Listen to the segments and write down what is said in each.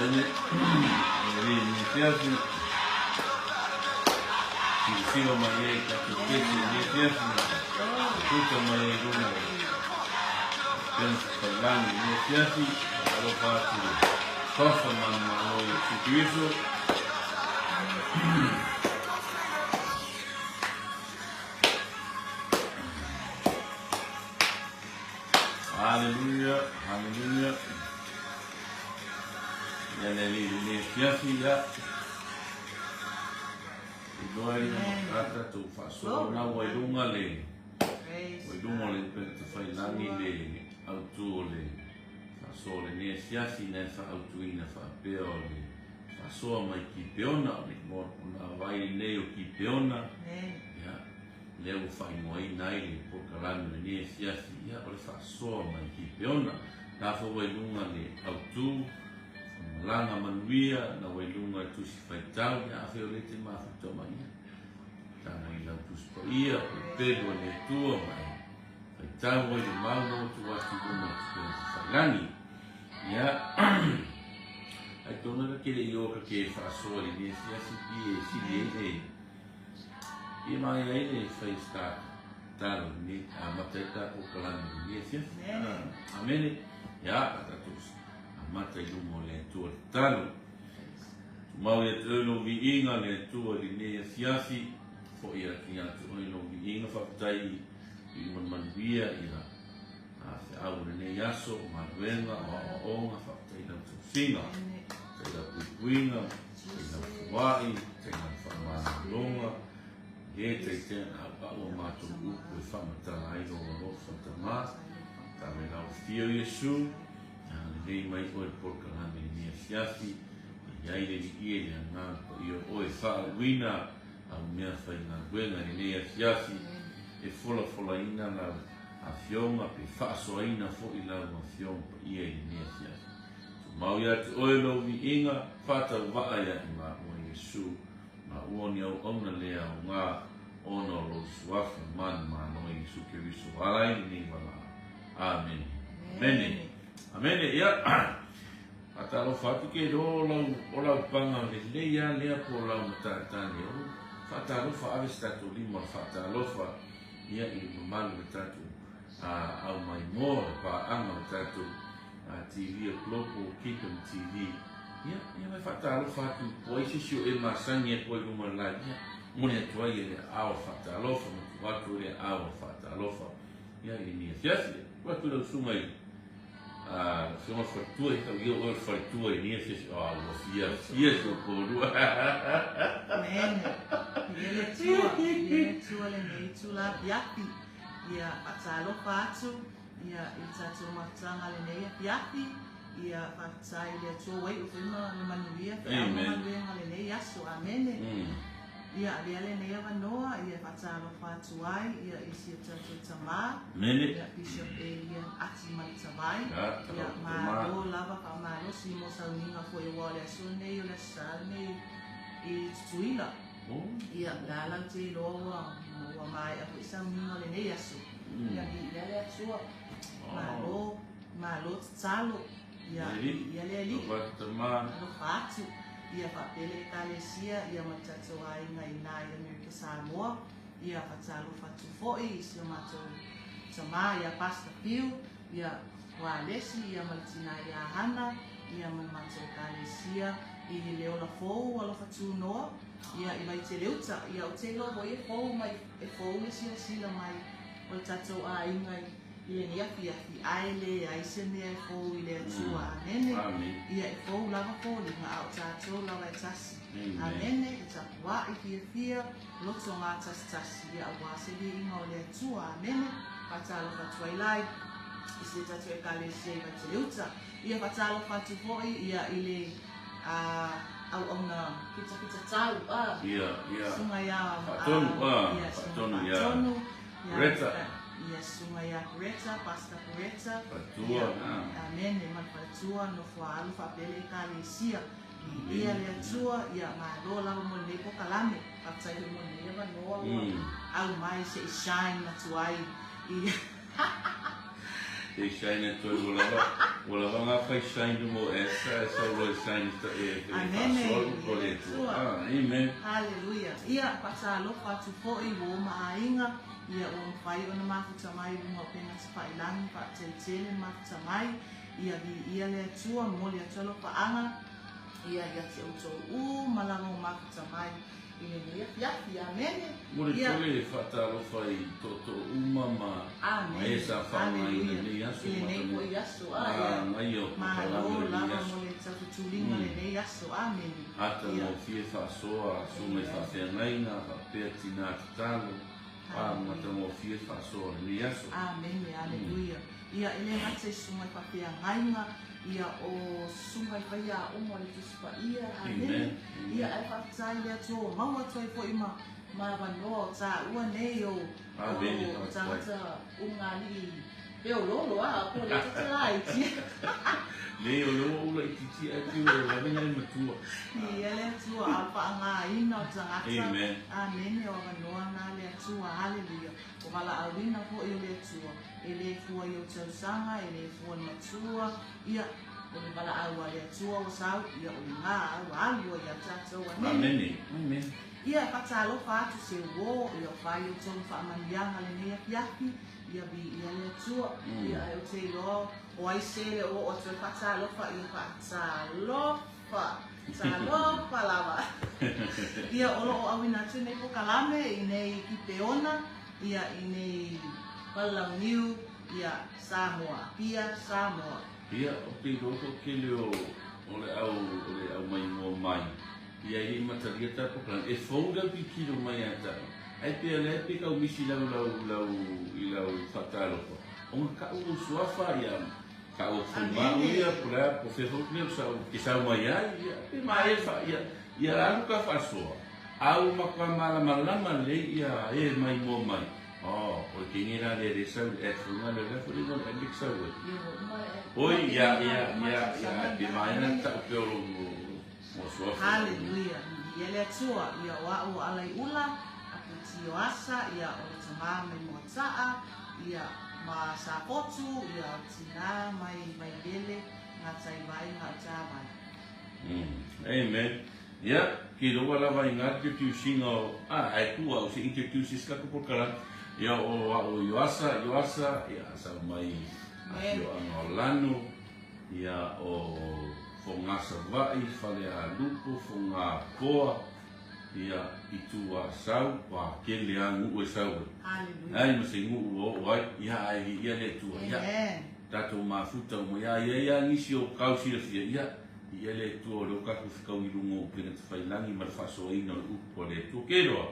Amene. E le fiafi. Silasila mai ai tatou kesi i lenei afiafi. Tuta mai ai i luga o Upega Tafailagi i lenei afiafi. Faatalofa atu i le Fafa manumalo o Iesu Keriso. Haleluia, haleluia. Ia le alii i lenei afiafi, ia. Iloa i le tatou faasoa na ua i luga le ua i luga o le upega tafailagi le autu o le faasoa o lenei afiafi na e faaautuina faapea o le faasoa mai Kipeona o le ona vai lenei o Kipeona. Ia lea ua faaigoaina ai le polokalame o lenei afiafi, ia o le faasoa mai Gibeona. Na foi ua i luga le autu, o malaga manuia, na ua i luga le Tusi Faitau, ia afai o lea e te mafuta mai, ia, taga i lau Tusi Paia, o le pelu a le Atua, ma e faitau ai le mau na ua tuu atu i luma o le Tupega Tafailagi. Ia, ai tonu ka ke le i o ka ke faasoa i lenei afiafi, pi e sili ai le I mai ai le fai start talo ni amata ai ta polokalame i lenei afiafi. Amene. Ia, a tatou amata i luma o le Atua le tatalo. Tumau ia te oe lou viiga le Atua i lenei afiafi, foi atu ia te oe lou viiga, faafetai i le manuia ia a feau o lenei aso, o galuega, o aoaoga, faafetai i lau tausiga, faafetai i lau puipuiga, faafetai i lau foai, faafetai i lau faamalologa, le taitea na auau a matou upu e faamatala ai lou alofa Tama, tala i lau afio Iesu, e agalelei mai oe le polokalame i lenei afiafi, e i ai le Alii e le Agaga Paia o oe e faauuina au mea faigaluega i lenei afiafi, e folafolaina lau Afioga pe faasoaina foi lau Afioga Paia i lenei afiafi. Tumau ia te oe lou viiga, faatauvaa ia i maua Iesu, maua ni auauna le aoga ona o lou Suafa manumalo Iesu Keriso ala ai lenei valaau. Amene. Amene. Amene. Ia, faatalofa atu ke iloa o lau, o lau paga lelei lava lea po o lau matata lea. Faatalofa, ave se tatou lima o le faatalofa. Ia, i le mamalu o le tatou aumaimoa, le paaga o le tatou TV o Global Kingdom TV. Ia, ia mai faatalofa atu po ai se isi o e masani atu ai luma o le live. Ia, moni atu ai le aao faatalofa, ma tuu atu le aao faatalofa. Ia, i lenei afiafi. Tuu atu lau susuga i lau Afioga i le faletua, ia tau ia oe o le faletua i lenei afiafi. Ah, ua fiafia si ou toalua. Amen. Viia le Atua, viia le Atua lenei itula afiafi. Ia faatalofa atu ia i le tatou mafutaga lenei afiafi. Ia faafetai i le Atua ua iu foi ma le manuia feau ma galuega lenei aso. Amene. Ia avea lenei avanoa ia e faatalofa atu ai ia i si o tatou tama, ia Bishop Elia Ati Malitavai. Ia malo lava faamalosi mo sauniga foi aua o le aso lenei o le Aso Sa lenei i Tutuila. Ia o la lau te iloa ua ua maea foi sauniga o lenei aso. Ia viia le Atua. Malo, malo tatalo. Ia, viia le Alii. Alofa atu. Ia faapea le Ekalesia ia ma le tatou aiga i ina i Amerika Samoa. Ia faatalofa atu foi i si o matou tama ia Pastor Piu, ia Walesi ia ma le tina ia Hana, ia ma le matou Ekalesia i le ola fou alofa tunoa, ia i Vaiteleuta. Ia ou te iloa foi e fou mai, e fou le silasila mai o le tatou aiga i i lenei afiafi, ae leai se mea e fou i le Atua. Amene. Ia e fou lava foliga, a o tatou lava e tasi. Amene. E tapuai fiafia, loto gatasitasi, ia aua se viiga o le Atua. Amene. Faatalofa atu ai la i si o tatou Ekalesia i Vaiteleuta. Ia faatalofa atu foi ia i le auauna fitafitatau, susuga ia Ia, Faatonu, ia Greta. Ia susuga ia Greta, Pastor Greta. Faletua, na. Amene, ma le faletua, nofo a alu faapea le Ekalesia. Viia le Atua, ia malo lava mo lenei polokalame. Faafetai foi mo lenei avanoa ua aumai se i shine atu ai i Te sign atu ai ua lava, ua lava ngā whai sign mo e sa e sau loa e sign ta e e Amene, faasoa le upu a ia le le Atua. Atua. Ah, amen. Haleluia. Ia, faatalofa atu foi ua uma aiga, ia ua mafai ona mafuta mai i luga o upega tafailagi, faafetai tele le mafuta mai, ia viia le Atua, momoli atu alofaaga, ia ia te outou uma lava ua mafuta mai i lenei afiafi. Amene. Momoli Ia. atu le faatalofa i tootoo uma ma ma e Amene. sa faaaogaina Haleluia. lenei aso I ma lenei foi aso. Ah, ia. magaia o Malo polokalame o lenei lava aso. mo le taututuliga lenei aso. Amene. Ata Ia. gofie faasoa susuga i Amen. faafeagaiga faapea tinā tatalo a Haleluia. matagofie faasoa o lenei aso. Amene. Aleluia. Ia, e le gata i susuga i faafeagaiga, ia o susuga i faiaoga o le Tusi Paia. Amene. Amen. Ia, Amen. ae faafetai le Atua ua maua atu ai foi ma ma avanoa o taua nei o Amene o faafetai. tagata ulugalii feoloolo a po o le tata laiti. Leai o lea ua ou laitiiti ae pei ua lavea nai matua. Ia le Atua a o le faaaogaina o tagata. Amen. Amene, o avanoa na le Atua. Haleluia. O valaauina foi o le Atua. E le fua i ou tausaga, e le fua i le matua, ia, o le valaau a le Atua ua sau, ia o lena ua alu ai ia tatou. Amene. Amene. Amen. Ia, e faatalofa atu se uō, ia o fai outou ma faamanuiaga lenei afiafi, ia viia le Atua. Ia, ae ou te iloa o ai se le o oo atu ai faatalofa, ia faatalofa, talofa lava. Ia, o lo o auina atu lenei polokalame i nei Kipeona, ia, i nei Palalauniu, ia, Samoa, Apia, Samoa. Ia, ou te iloa toatele o o le au o le au maimoa mai, ia e le i matalia ta polokalame. E fou lau tilotilo mai ia te au, ae pei o lea e pei tau misi lau lau lau i lau faatalofa, ona tau ou suafa ia tau atu foi ma au ia, po o le a, po o fea foi le mea ou te sau mai ai, ia, pe maea le faa, ia, ia alu ka faasoa, a ua matua malamalama lelei ia e maimoa mai. Oh, o le teine la lea lea sau i le app foi lea, o le a foi le igoa o le app lea e te sau ai? Oi, ia, ia, ia, ia, ae pe maea ona tau pea o lou suafa. Haleluia, viia le Atua, ia o a'u o Alaiula, Aputi o Asa, ia o le tamā mai Moataa, ia ma Safotu, ia o tinā mai Vailele, Gataivai, Gautavai. Amen. Ia, ke iloa lava i ngā introducing o, ah, ae tu au se introduce isi tatou polokalame. Ia, o a'u o Ioasa, Ioasa, ia, sau mai afioaga o Lano, ia, o Fogasava'i, Falealupo, Fogapoa, ia, Ituasau, Pakele a nuu e sau ai. Haleluia. Ai ma se nuu ua oo ai, ia, ae viia le Atua, ia, tatou mafuta uma, ia, ia, ia, nisi o kau silafia, ia, Viia le Atua o lea ua tatou fetau i luga o upega tafailagi ma le faasoaina o le upu a le Atua. Ke loa,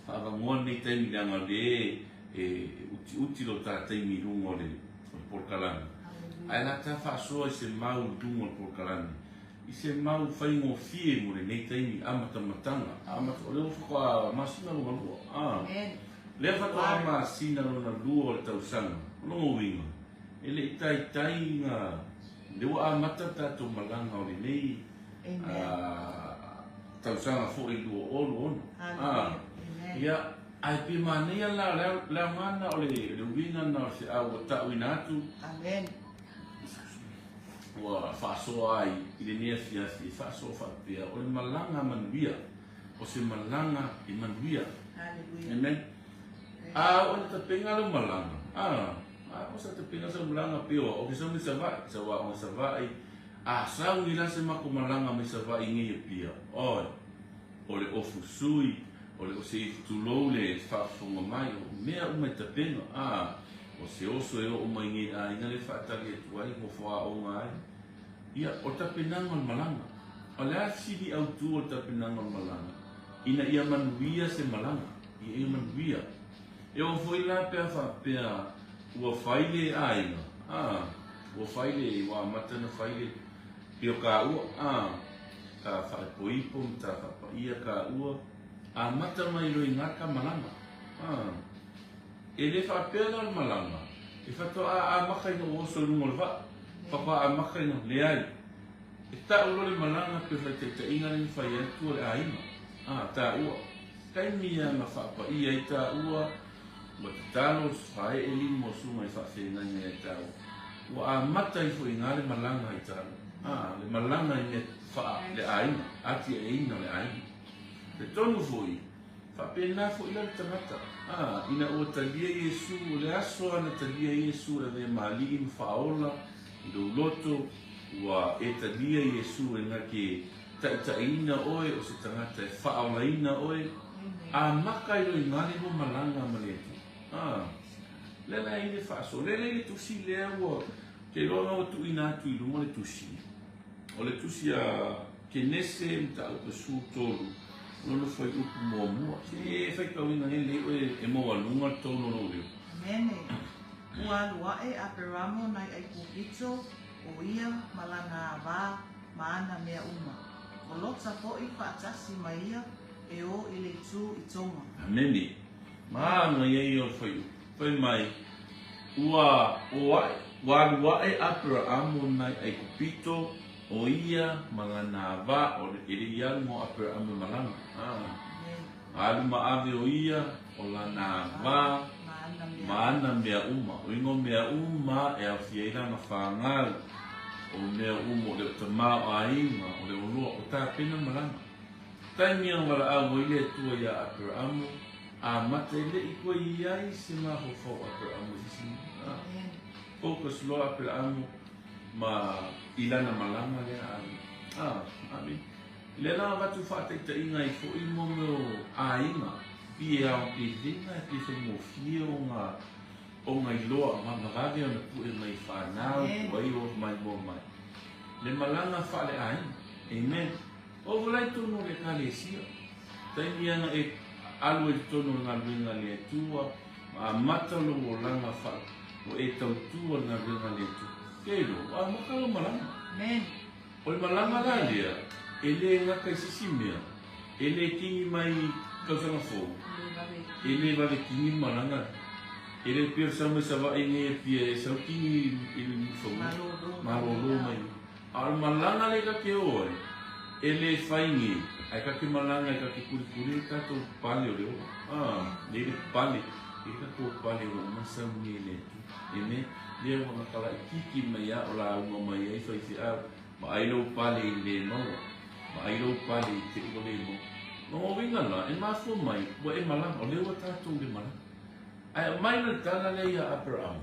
faavanoa lenei taimi leaga o lea e utiuti lo ta taimi i luga o le polokalame. Ae la ta faasoa i se mau i luga o le polokalame, i se mau faigofie mo lenei taimi amatamataga. Amata, o lea ua faatoa masina lona lua. Ah, lea faatoa masina lona lua o le tausaga. O lona uiga, e le i taitai na Lea ua amata le tatou malaga o lenei tausaga foi 2026. Ia, ae pe manaia la, le aoga lena o le uiga lena o le feau ua tauina atu. Ua faasoa ai i lenei afiafi e faasoa faapea, o le malaga manuia, o se malaga e manuia. Amen. A oo ina tapena lau malaga, A o sa tapena sau malaga pei o au ke sau mai Savaʻi, sau aoga Savaʻi, a sau nei la se makou malaga mai Savaʻi nei Apia, oi, o le ofu sui, o le ose ifu tulou le faafofoga mai, o mea uma e tapena, a o se oso e oo mai nei aiga le faatali atu ai, nofo aoga ai. Ia, o le tapenaga o le malaga. O le a le fesili autu o le tapenaga o le malaga? Ina ia manuia se malaga, ina ia manuia. E oo foi la pe a faapea ua fai le aiga, a, ua fai le, ua amata ona fai le pio kaua, a, ka faaipoipo ma ta faapaia kaua, amata mai loa i na ka malaga, a. E le faapea la o le malaga, e faatoa amata ina ua oso i luga o le vaa, faatoa amata ina, leai. E tau loa le malaga pe faitaitaiga lea na fai atu o le aiga, a, taua. Taimi ia na faapaia ai taua, ua Tatalo, faaee lima o susuga i faafeagaiga ia taua. Ua amata ifo i ina le malaga i talo. A, le malaga i mea faa le aiga, atiaeina o le aiga. E talitonu foi, faapena foi la le tagata. A, ina ua talia Iesu, o le aso lava na talia Iesu e avea ma Alii ma Faaola i lou loto, ua e talia Iesu e na te taitaiina oe o se tagata e faaolaina oe, amata ai loa i ina le lua malaga ma le Atua. A, lea la e i ai le faasoa, lea la e i ai le tusi lea ua, ou te iloa na ua tuuina atu i luma le tusi, o le tusi a Kenese mataupu 13, lona fuaiupu muamua. Se e faitauina nei lelei oe e maualuga le tonu o lou leo. Amene. Ua alu aʻe Aperamo nai ʻAikupito, ʻo ia ma lana ava ma ana mea uma. ʻO Lota hoʻi faatasi ma ia e ō i le itū i Toma. Amene. Manaia ia o le fuaiupu. Fai mai, Ua ō aʻe, ua alu aʻe Aperamo nai ʻAikupito, ʻo ia ma lana ava, o le, e le i alu ma o Aperamo e malaga. A alu ma ave ʻo ia, ʻo lana ava, ma ana mea uma. ʻO iga o mea uma e aofia ai lana whanau, ʻo mea uma o le o tamaoaiga, o le oloa, o tapena malaga. Taimi a walaʻau ai le Atua iā Aperamo, a mate e leʻi koe i ai se mafaufau o Aperamo i se isi mea. Focus loa Aperamo ma i lana malaga lea a alu. Amen. Lea la avatu faataitaiga ai foi mo mea o aiga, pi e aotelega e pi e faigofie ona ona iloa ma vave ona pue mai i fanau po ai o mai moa mai. Le malaga faale-aiga. Amen. O ua lai tonu o le Ekalesia. Taimi ana e alu ai totonu o le galuega a le Atua, ma amata lou olaga fa, ua e tautua le galuega a le Atua. Ke iloa, ua amata lou malaga. Amen. O le malaga la lea, e le gata i se isi mea, e le kini mai i tausaga fou, e le vave kini le malaga lea. E le pei o le sau mai Savaii nei e pia e sau kini i le Mulifanua, malolo mai. A o le malaga lea ta te o ai, e le fai nei, ae ta te malaga e ta te kulikuli le tatou pale o le ola. A, nei le pale, i le tatou pale ua uma sau nei le Atua. Amen. Lea ua na kalaʻikiki mai a o lauga mai ai faifeau, ma ai lou pale i le maua, ma ai lou pale i te ua le maua. Ma uiga la, e mafua mai, ua e malaga, o lea ua tatou le malaga. Ae aumai la le tala lea iā Aperamo.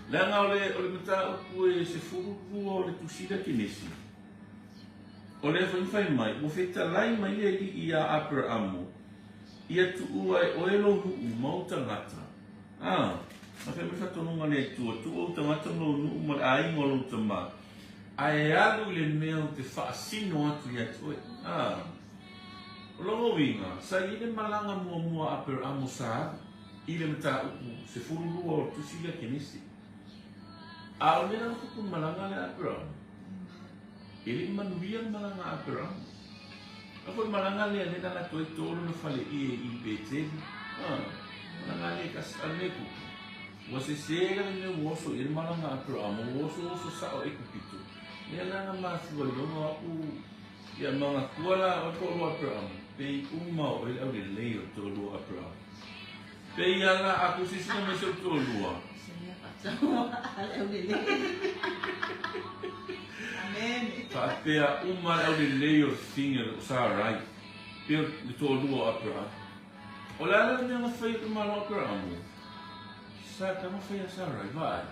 Leaga o le, o le mataupu e 12 o le Tusi lea Kenesi, o lea foi na fai mai, ua fetalai mai le Alii iā Aperamo, ia tuua e oe lou nuu ma ou tagata. A, na fai mai le faatonuga a le Atua, Tuu ou tagata ma lou nuu ma le aiga o lou tama, ae alu i le mea ou te faasino atu ia te oe. A, O lona uiga, sa i ai le malaga muamua a Aperamo sa alu i le mataupu 12 o le Tusi lea Kenesi. A o le mea la na tupu i le malaga lea a Aperamo, e le i manuia le malaga a Aperamo. A foi le malaga lea lea na alu atu ai to lona faleie i Beteli. A, malaga lea e tasi, a le mea e tupu, ua sese la le mea ua oso i ai le malaga a Aperamo, ua oso oso sao Ekupito. Lea la na mafua ai loa ona aku Ia manatua la oe toalua Aperamo, pei uma o oe le aulelei o le toalua Aperamo. Pei ia la a ku sisina mai si ou toalua. Se mea faataua a le aulelei. Amen. Faapea uma le aulelei o le fafine o Sarai, pei o le toalua o Aperamo. O le a la le mea na fai e le malo Aperamo? Sa taumafai ia Sarai, vaai,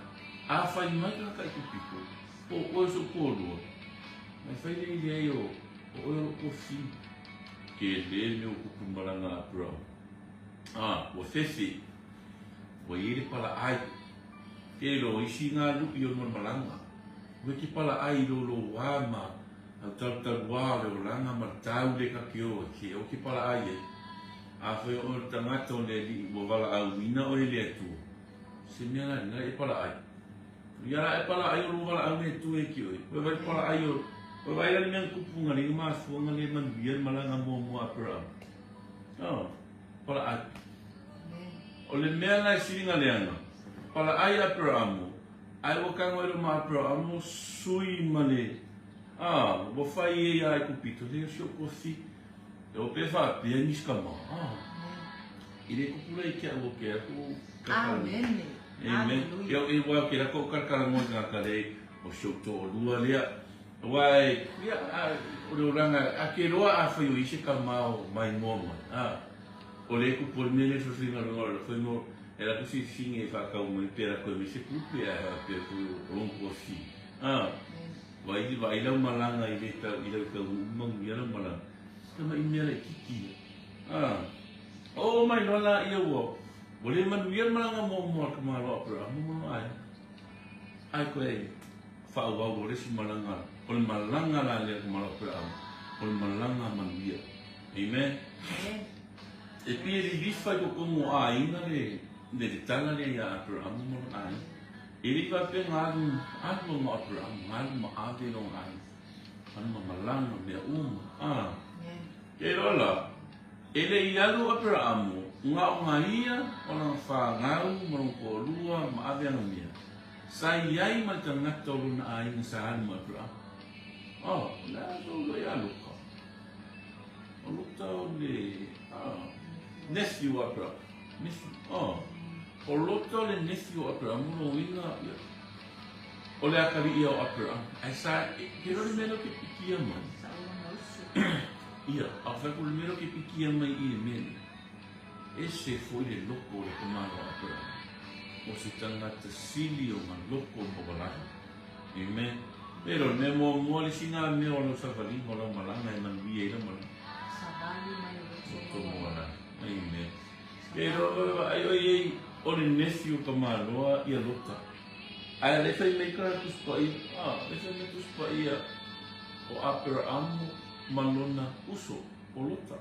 a fai mai tagata Aikupito, Po o oe o soʻu toalua, mai fai lea i leai o oe o loʻu tuafafine. Tele le mea ua tupu i malaga a Aperamo. A, ua fefe, ua i ai le palaʻai. Ke lo isi ngā luʻi o le malaga. Ua ke palaʻai i lo lo wā ma au talutalu wā o le olaga ma le tau le ka ke o e ke o ke palaʻai ai. A fai o oe o le tagata o le aliʻi ua valaʻauina oe e le Atua, se mea la lena e palaʻai. Ia la e palaʻai o lou valaʻau le Atua e ki oe. Oe vai palaʻai o, oe vai la le mea na tupu nga le mafua nga le manuia le malaga muamua a Aperamo. Oh, palaʻai. O le mea la e sili nga leaga, palaʻai Aperamo, ae ua kago ai lo ma Aperamo sui ma le, ah, ua fai e ia Aikupito, le o si o kofi, e o pe faapea nisi ka ma. Ah. I le kupula i ke au o ke aku kakala. Amene. Amen. Hallelujah. Ia e wa ke la ko kakala mo ka kale o so to lua lea. Wa e ia a o le oranga a ke loa a fai o ise ka mao mai mo mai. A o le ku por mele so singa lo lo fai mo e la ku si singe fa ka mo pe la ko mi se ku pe a pe ku o ko si. A vai vai lau malanga i le tau i lau tau mang ia lau malanga. Kama i mea le kiki. A o mai loa la ia ua ua le manuia le malaga muamua a le tamaloa o Aperahama ma lona aiga. Ae koe faaauau loa le isi malaga, o le malaga la lea a le tamaloa o Aperahama, o le malaga manuia. Amen. E pei e lilifa i totonu o aiga le le le tala lea iā Aperahama ma lona aiga. E le i faapea na alu alu lona o Aperahama, na alu ma ave lona aiga. Alu ma malaga mea uma. Ah. Ke loa la, e le i alu o Aperaamu, na o nga ia o lana fanau ma lona toalua ma ave ana mea, sa i ai ma le tagata o lona aiga sa alu ma Aperaamu. Oh, o le a sou loa ia Lota. O Lota o le, ah, nephew o Aperaamu. Nephew, oh. O Lota o le nephew o Aperaamu, o lona uiga, ia, o le akalii ia o Aperaamu. Ae sa, ke loa le mea lea ou te pikia mai. Sa o lona uso. Ia, a fai atu le mea lea ou te pikia mai i le mea lea, ese foi le loko o le tamaloa o Aperaamu, o se tagata sili ona loko maualalo. Amen. E le o le mea muamua le isi na mea o lau savaliga o lau malaga e manuia ai lau malaga. Savali mai o loto maualalo. Amen. E le o vaai oi ei o le nephew o tamaloa ia Lota. Ae le fai mai ka Tusi Paia, a, le fai mai Tusi Paia o Aperaamu ma lona uso o Lota.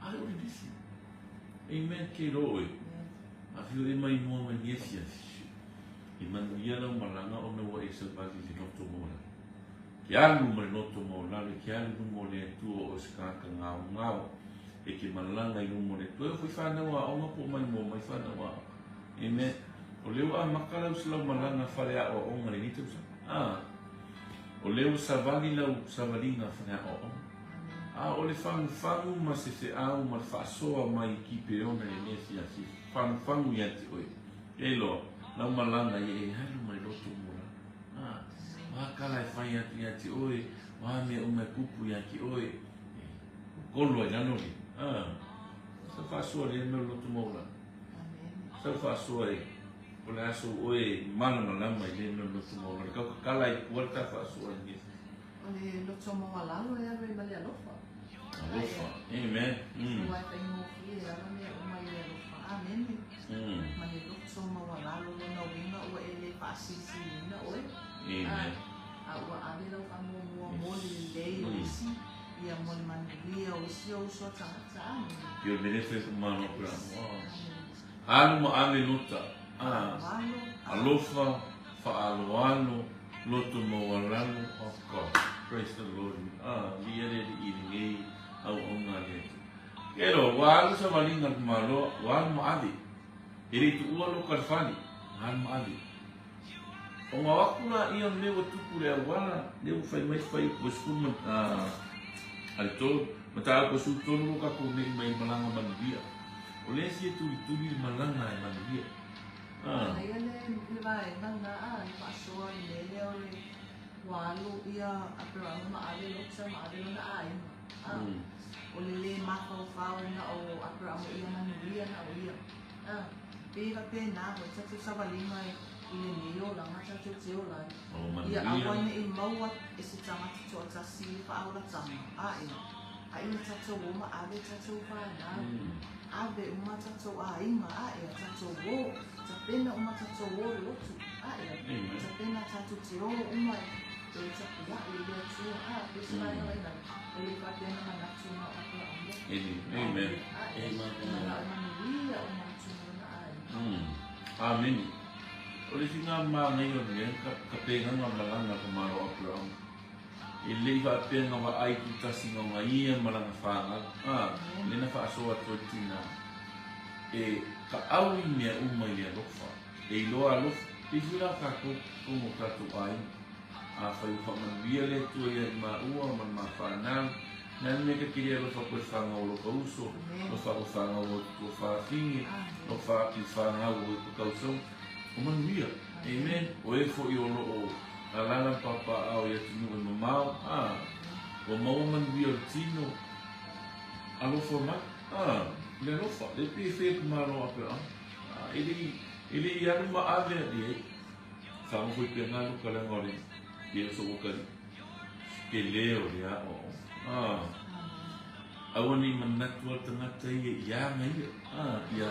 Ae o le nephew. Amen. Ke iloa oe. Afio e mai mua mai ni asiasi. E manuia lau malaga ona ua e savali i le loto maualalo. Ke alu ma le loto maualalo, ke alu i luma o le Atua o oe se tagata gaogao, e ke malaga i luma o le Atua. E oo foi fanau aoga po o mai mua mai fanau aoga. Amen. O lea ua amata lau lau malaga fale aoaoga lenei tausaga. Ah. O lea ua savali lau savaliga fale aoaoga. A o le fagufagu ma se feau ma le faasoa mai i Kipeona i lenei afiafi, fagufagu ia te oe. E loa, lau malaga ia e alu ma le loto maualalo. A, o a kala e fai atu ia te oe, o a mea uma e kupu ia te oe, e kolo ai lalo le. A, sau faasoa le mea o le loto maualalo. Sau faasoa e, o le aso oe e malamalama i le mea o le loto maualalo. Kau kakala i tua le ta faasoa i le. O le loto maualalo e alu ai ma le alofa. Alofa. Amen. Aua e faigofie e ala mea uma i le alofa. Amene. Ma le loto maualalo lona uiga ua e le faasilisiliina oe. Amen. A ua ave lau faamuamua mo le lelei o isi, ia mo le manuia o isi ou uso a tagata. Amene. Ia mele fai ku malo pe Alu ma ave lota. Alofa faaloalo loto maualalo of God. Praise the Lord. Ah, viia le Alii i lenei auauna a le Atua. Ke loa, ua alu savaliga a le tamaloa, ua alu ma ave. E le i tuua loka le fale, alu ma ave. Ona o atu laia mea ua tupu le auala, lea ua fai mai fai ua sefulu ma, a le tolu, mataupu e 13 lo tatou nei mai malaga manuia. O lea fia tulituli le malaga e manuia. Ah. Manaia le, le vaega lena a, le faasoa i le mea lea o le ua alu ia Aperahama ma ave Lota ma ave lona aiga. A, o le lē mafaufau na o Aperahama ia manuia na o ia. A, pei e faapena foi tatou savaliga i lenei olaga tatou te ola ai. Ia aua ne i maua e se tagata toatasi le faaolataga, ae, a ina tatou o ma ave tatou fanau, ave uma tatou aiga, ae, a tatou o, tapena uma tatou o le lotu, ae, tapena tatou te o uma e tapuai i le Atua, a, pei se vaega laina, e le faapea na manatu na o Aperahama. Amen. Ae, e manao e manuia uma atu ma lona aiga. Amene. O le isi na manaia o le mea, ka, ka pegaga malaga ka malo o Aperahama. E le i faapea na vaai tutasi ona ia ma lana fanau, a, le na faasoa atu ai le tina, e taau i mea uma i le alofa, e iloa alofa. Pei foi la tatou totonu o tatou aiga. Afai ua faamanuia le Atua ia i maua ma le ma fanau, Le a le mea ta te le alofa atu ai i le fanau a lota uso, alofa atu i fanau a tou tuafafine, alofa atu i fanau o e tausaga. O manuia. Amen. O e foi o lo o alaala ma papaaao i atunuu e mamao, a, ua maua manuia o le tino, alofa mai. A, le alofa, le pei e fai atu malo Aperahama. A, e le i, e le i alu ma ave i ai. Faagogo foi pea na Luka leaga o le e oso ua ka tele o le aoaoga. A, aua ne i manatu a le tagata ia i aga ia, a, ia,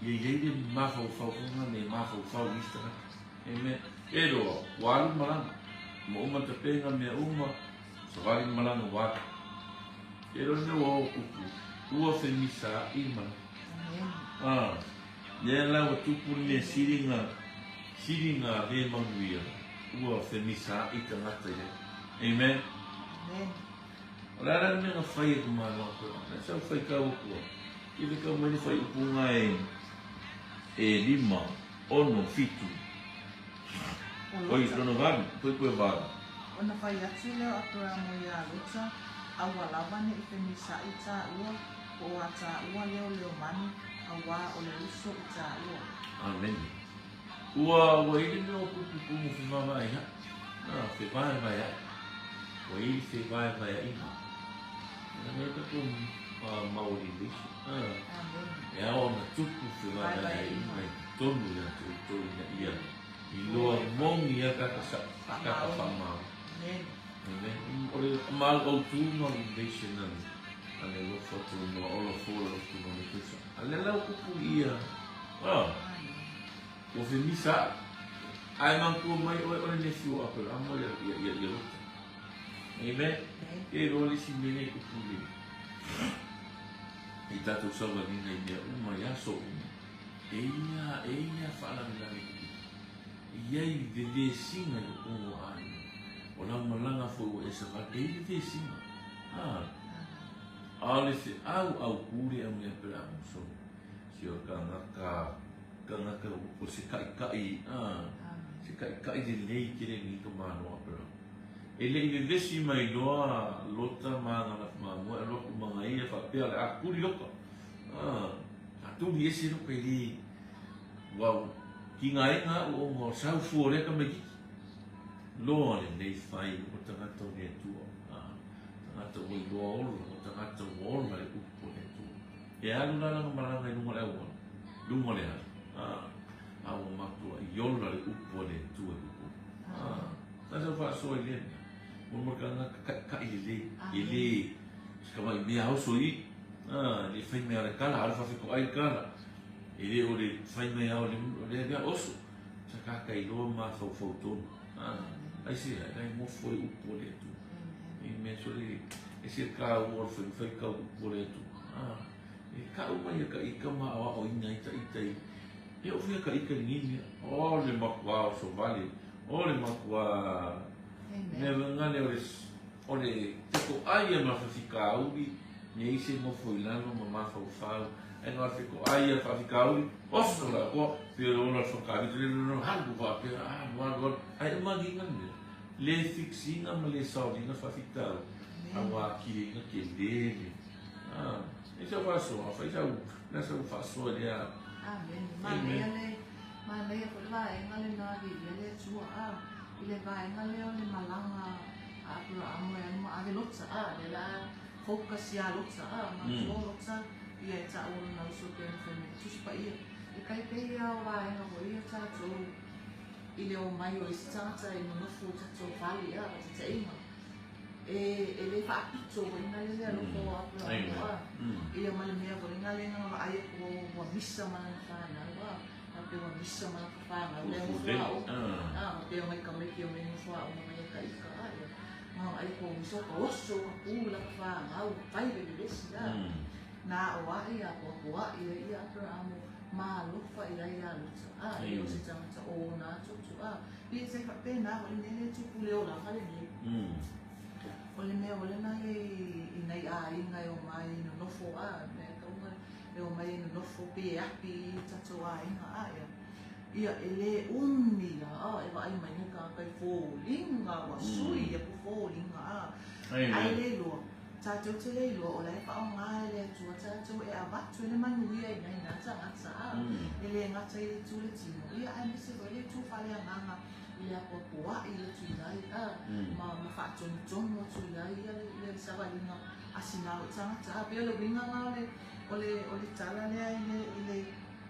ia i ai le mafaufau foi lena ne i mafaufau i isi tagata. Amen. E loa, ua alu malaga, ua uma tapena mea uma, savali malaga ua alu. E loa le mea ua oo tupu, ua femisaai le malaga. A, lea la ua tupu le mea sili na, sili na le manuia, ua femisaai tagata i ai. Amen. Amen. O le a la le mea na fai e Malo a Aperahama? Lea sa ou faitau atu ai. I le tau mai le fuaiupu e 5, 6, 7. Oi, lona 8, fuaiupu e 8. Ona fai atu lea o Aperahama iā Lota, Aua lava ne i femisaʻi tāua, po o a tāua leoleomanu, auā o le uso i tāua. Amene. Ua, ua i le mea o kupu kumu fevaevaeaʻi. A, fevaevaeaʻi. Ua i le fevaevaeaʻiga. Ina mea tatou Maori nation. A, e ao ona tupu fevaevaeaʻiga i totonu ia te outou ina ia iloa moni a kaka sa, kaka faamaoni. Amen. Amen. O le mau autu ma nation a le alofa atu ma ola fua le alofa ma le tusa. A le lau kupu ia. Ah. Ua femisa aʻu. Ae manatua mai oe o le nefiu o Aperahama ia, ia, ia, ia Lota. Amen. E iloa le isi mea nei kupu le i tatou savalina i mea uma i aso uma. E ia, e ia faalavelave kupu. E i ai vevesiga i totonu o aiga. O lau malaga foi ua e savali, e i ai vevesiga. Ah. A o le feau autū lea e aumai Aperahama so, si o tagata Tagata o se kaʻikaʻi, a, se kaʻikaʻi lelei tele nei ka Malo Aperahama. E le i vevesi mai loa Lota ma ana lafumamua e alu atu ma ana ia faapea o le a tuli Lota. A, a tuli ese Lota i le ua tigaina aʻu ona o sau fua o lea tamaititi. Loa lenei fai o tagata o le Atua, a, tagata ua iloa ola, o tagata ua ola i upu o le Atua. E alu la lana malaga i luga o le auala, luga o le ala, a, a ua matuai ola le upu a le Atua i totonu. A, na sau faasoa i lea mea, mo mo le tagata kaʻikaʻi lelei, e le se tamai mea oso i i, a, e le fai mai a le kala, alu faafetoai le kala, e le o le fai mai a o le, o lea mea oso, sa kāka iloa mafaufau tonu. A, aisea, e lai mofo i upu a le Atua. Amen. So le, e se kāua o le fai, fai kau upu a le Atua. A, e kaʻu mai ia ka ika ma aoaoina ai ta ita i, e o fia ka ika i nei mea. O le makuā oso wale, o le makuā, mea ngale o le, o le fetoʻai ia ma faafitauli, ne i se nofo i lalo ma mafaufau, ae na o le fetoʻai ia faafitauli, oso la koa, pei o le ola o le whakaari, le le le halu faapea, alu, alu, alu, ae uma agi ina mea, le fix ina ma le saolina faafitauli, a ua akili ina ke lele. Ah, e sau faasoa, fai sau, na sau faasoa lea. Amen. Manaia le, manaia foi le vaega lena viia le Atua, a, i le vaega lea o le malaga a Aperahama e alu ma ave Lota, a, lea la focus iā Lota, a, matua o Lota, ia e taʻu o lona uso pei ona fai mai le Tusi Paia. E tai pei lava o vaega foi ia tatou i le omai o isi tagata e nonofo i tatou fale, a, faataitaiga. E, e le faapito foi na le alofa o Aperahama, a, ia ma le mea foi na le na vaai atu ua, ua misa ma lana fanau, a, faapea ua misa ma lana fanau lea nofo aoga, a, faapea mai tamaiti e omai nofo aoga mai e ka ika, a, ia, ma vaai atu ua misa ka oso ka pu lana fanau, fai vevevesi, a, na aʻoaʻi a apoapoaʻi ai ia Aperahama ma alofa i ai iā Lota, a, e le o se tagata o ona toto, a, ia se faapena foi lenei le tupu le olaga lenei. O le mea ua lena ia i nai aiga e omai e nonofo, a, mea tauga e omai e nonofo pe e api i tatou aiga, a, ia, ia e le umi la, a, e vaai mai nei tagata i foliga ua sui aku foliga, a, ae le iloa. Tatou te le iloa o la e faaaoga e le Atua tatou e avatu ai le manuia i nai na tagata, a e le gata i le itu le tino, ia aemaise foi le itu faaleagaga i le apoapoai atu i ai, a ma ma faatonutonu atu i ai ia le savaliga a sina au tagata. A pei o le uiga na o le o le o le tala lea i le i le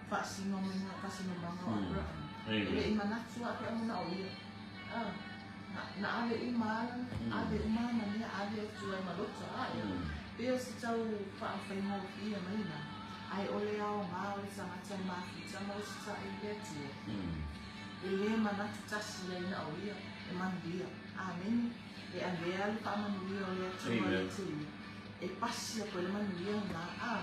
faasinomaga faasinomaga o Aperahama. E le i manatu Aperahama na o ia, a Na, na ave uma lava, ave uma ana mea, ave atu ai ma Lota, a e pei o se tau faafaigofie mai na, ae o le aoga o le tagata e mafuta ma usitai i le Atua, e le manatu tasi ai na o ia e manuia. Amene. E avea le faamanuia o le Atua ia te ia, e pasi atu ai le manuia lena, a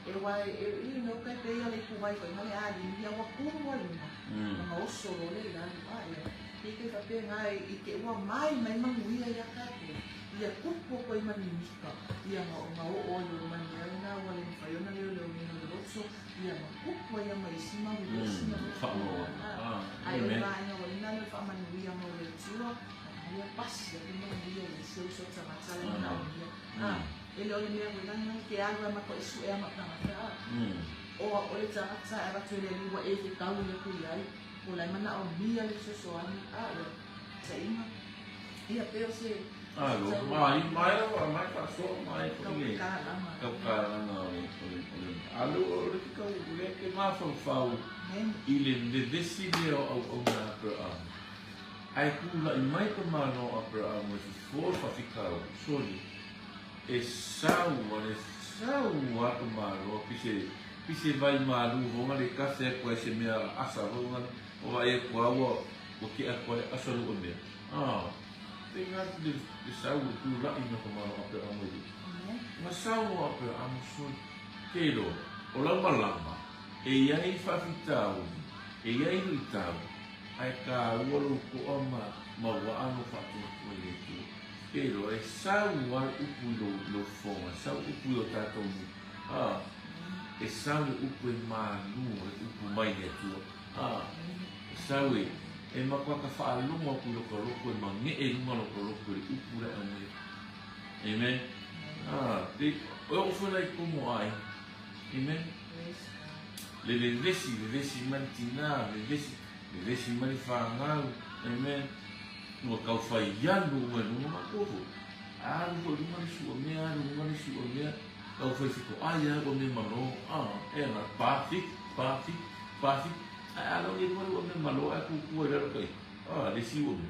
e aua e, e, you know, tai pei o le ipuvai foi ma le alii, ia ua kumu a luga, ona oso loa lea i lalo, a e Pei kai faapena i te ua mai mai manuia ia tatou, ia tupu atu ai ma mimita, ia na na oo ai o manuia lena ua le mafai ona leoleoina o le loto, ia na tupu ai ia ma isi mau vesi na Whaaloa. Ai o le vaega ua lena lea o le faamanuia mai o le Atua, ia pasi atu manuia i isi uso tagata le manaomia. E le o le mea foi lana te alu ai ma koe suea ma tagata. O o le tagata e avatu e le Alii ua e fetaui atu i ai. O la e manaomia le fesoasoani a ia saiga. Ia pei o se Alo, mai, mai lava, mai faasoa mai foi le taukalaga o le, o le, o le, alo o le ke kau, le ke mafaufau i le vevesi lea o auauna a Aperahama. Ae tula'i mai ka Malo o Aperahama i fofo o le faafitauli, soli, e sau a le sau a ka Malo, pise, Pise vai malu honga le kase aku ai se mea asa honga o vai aku a ua ua ke aku ai asa lua mea. Ah, te nga le le sau le tu lai no ka malo ape amo i. Nga sau o ape amo sui. Ke lo, o lau malama, e iai faafitauli, e iai luitau, ae kāua lou koa ma ma ua ano faatuatua i le Atua. Ke lo, e sau a le upu i lou lou fofoga, sau upu i o tātou Ā, e sau le upu e mālū, le upu mai le Atua. Ā, e sau e, e matua ka faalogo aku i lo ka loko, e mageʻe i luga lo ka loko i le upu la e aumai atu. Amen. Ā, te, e oo foi la i komo aiga. Amen. Le vevesi, vevesi mai le tinā, vevesi, vevesi mai le fanau. Amen. Ua tau fai alu ua i luga matou foi. Alu foi i luga le isi ua mea, alu i luga le isi ua mea. Tau whai whiko ai au o me malo, a, e ana, pa whik, pa whik, pa whik, ae a lau le malu o me malo ae kukua i lalo kai, a, le si ua me.